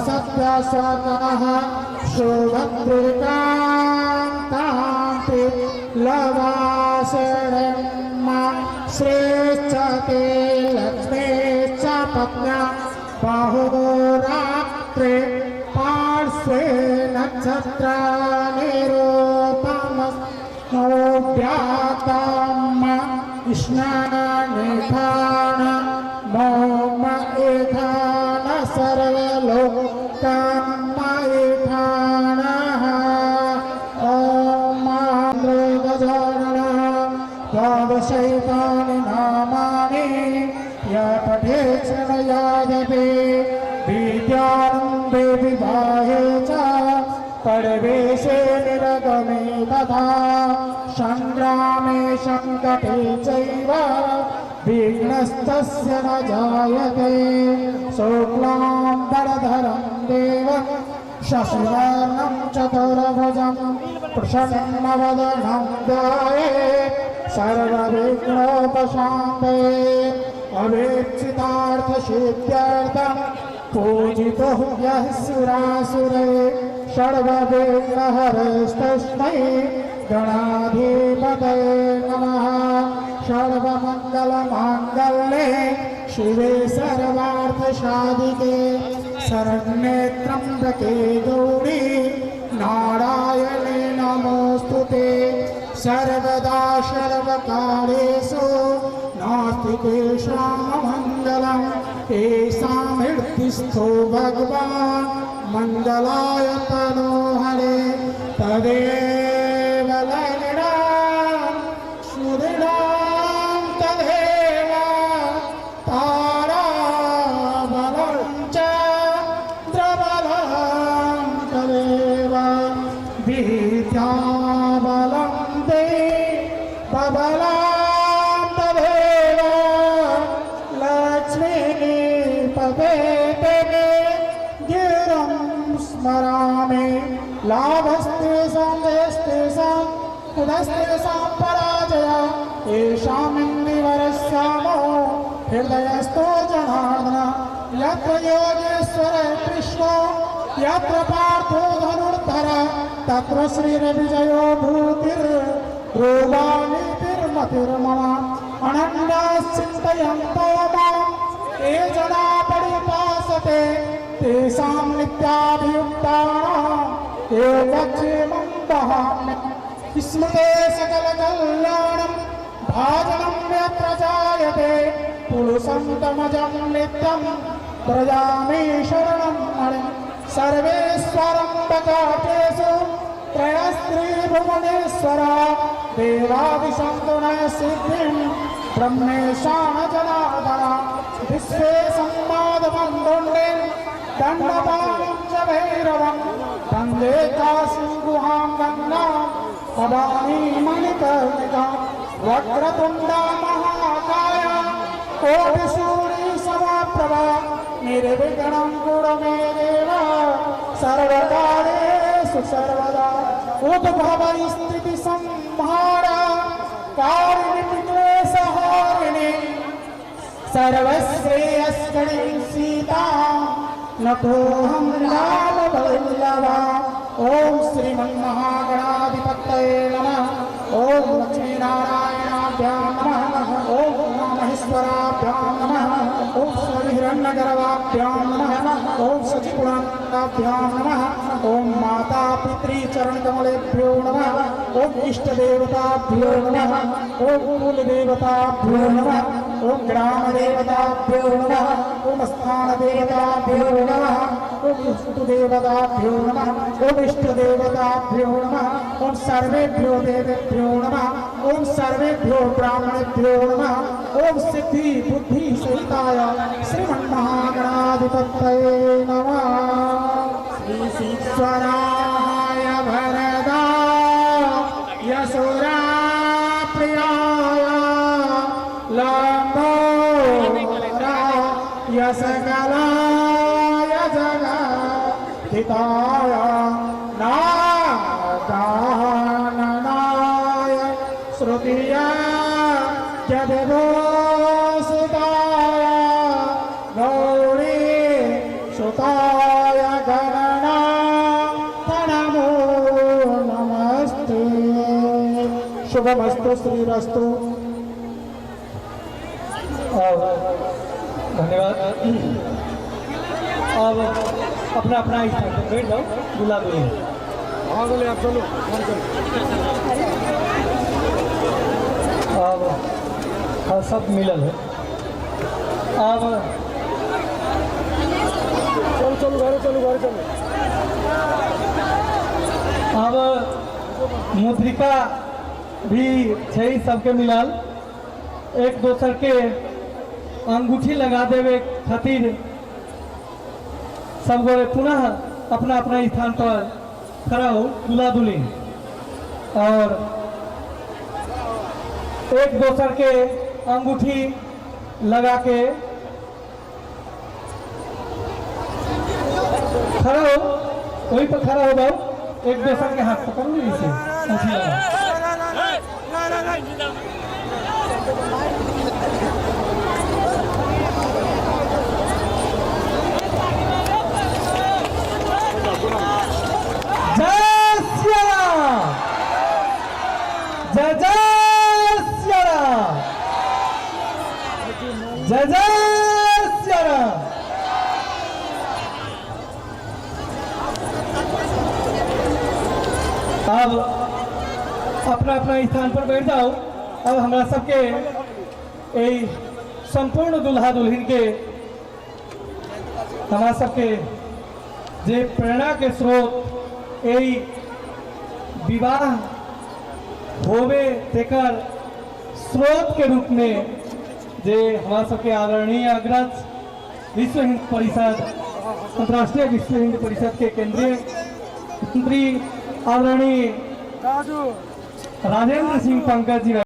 सत्यस्वतः सुभद्रिकान्तान्ति लवासरणं श्रेष्ठते लक्ष्मीश्च पत्न्या बहुरात्रे पार्श्वे नक्षत्राणिरूपमस्नोव्यातम् स्नानिधान मौम एधान सर्वलोकमयिधानः ॐ गजाननः द्वादशैतानि नामानि या पठेत् शृणुयादपि विद्यारम्भे विवाहे च परवेशे निरगमे तथा सङ्ग्रामे सङ्कटे चैव विघ्नस्तस्य न जायते। शुक्लां वरधरं देवं शशिवर्णं चतुर्भुजं प्रसन्नवदनं ध्यायेत् सर्वविघ्नोपशान्तये अवेक्षितार्थसिद्ध्यर्थं पूजितो यः सुरासुरे सर्वविघ्नहरस्तस्मै गणाधिपतये नमः। सर्वमङ्गलमाङ्गल्ये शिवे सर्वार्थसाधिके शरण्ये त्र्यम्बके गौरी नारायणे नमोऽस्तु ते। सर्वदा सर्वकार्येषु नास्ति तेषां मङ्गलं तेषां हृदिस्थो भगवान् मङ्गलाय तनोहरे। तदेव लग्नां सुदृढां तदेव ताराबलं च द्रबलं तदेव विद्याबलं देवबलं तदेव लक्ष्मीपते ते गिरं स्मरामि। लाभस्तेषां जयस्तेषां कुतस्तेषां पराजय येषामिन्दिवरश्यामो हृदयस्थो जनार्दन। यत्र योगेश्वर कृष्णो यत्र पार्थो धनुर्धर तत्र श्रीरविजयो भूतिर्ध्रुवानीतिर्मतिर्मम। अनन्याश्चिन्तयन्तो मां ये जना परिपासते तेषां नित्याभियुक्तानां योगक्षेमं वहामि। स्मृते सकलकल्याणं भाजनं यत्र जायते पुरुषं तमजं नित्यं व्रजामि शरणं हरिं। सर्वेश्वरं बकाटेषु त्रयस्त्रिभुवनेश्वरा देवादिशं न सिद्धिं ब्रह्मेशान जनार्दन। विश्वे संवादवं दोण्डें दण्डपाणिं च भैरवं वन्दे काशीं गुहां गङ्गां भवानी मणिकर्णिकां। वक्रतुण्डा महाकाय कोटिसूर्यसमप्रभा निर्विघ्नं कुरु मे देव सर्वकार्येषु सर्वदा। उद्भव स्थिति संहार कारिणि क्लेशहारिणि सर्वश्रेयस्करीं सीतां नतोऽहं रामवल्लभा। ॐ श्रीमन्महागणाधिपतये नमः। ॐ लक्ष्मीनारायणाभ्यां महेश्वराभ्यां नमः। ओम उमा महेश्वराभ्यां नमः। ओम हिरण्यगर्भाभ्यां नमः। ओम सचिपुराभ्यां नमः। ओम माता पितृचरणकमलेभ्यो नमः। ओम इष्टदेवताभ्यो नमः। ओम कुलदेवताभ्यो नमः। ओम ग्रामदेवताभ्यो नमः। ओम स्थानदेवताभ्यो नमः। ओम इष्टदेवताभ्यो नमः। ओम इष्टदेवताभ्यो नमः। ओम सर्वेभ्यो देवेभ्यो नमः। ओम सर्वेभ्यो ब्राह्मणेभ्यो नमः। ओम सिद्धि बुद्धि सहिताय श्रीमन्महागणाधिपतये नमः। श्री ईश्वराय भरदाय सुरा प्रियाय लंबोदराय सकलाय जगद्धिताय नागाननाय श्रुतिया जगदोसुताय गौरी सुताय गणनाथ नमो नमस्ते। शुभमस्तु श्रीरस्तु। धन्यवाद। अब अपना अपना स्थान पर बैठ जाओ। दूल्हा दुल्हन हाँ बोले आप चलो। अब हाँ सब मिलल है। अब चलो चलो घर चलो घर चलो। अब मुद्रिका भी छै सबके मिलल। एक दोसर के अंगूठी लगा देवे खातिर सब गोरे पुनः अपना अपना स्थान पर खड़ा हो दूल्हा दुल्हन और एक दोसर के अंगूठी लगा के खड़ा हो, वहीं पर खड़ा हो जाओ। एक दोसर के हाथ पकड़ लो, इसे अंगूठी लगा। जय सियाराम, जय जय सियाराम, जय जय सियाराम। अब अपना अपना स्थान पर बैठ जाओ। अब हमरा सबके यही संपूर्ण दुल्हा दुल्हन के हमरा सबके जे प्रेरणा के स्रोत यही विवाह होवे तेकर स्रोत के रूप में जे हमारा सबके आदरणीय अग्रज विश्व हिंदू परिषद अंतर्राष्ट्रीय विश्व हिंदू परिषद के केंद्रीय मंत्री आदरणीय राजेंद्र सिंह पंकज जी।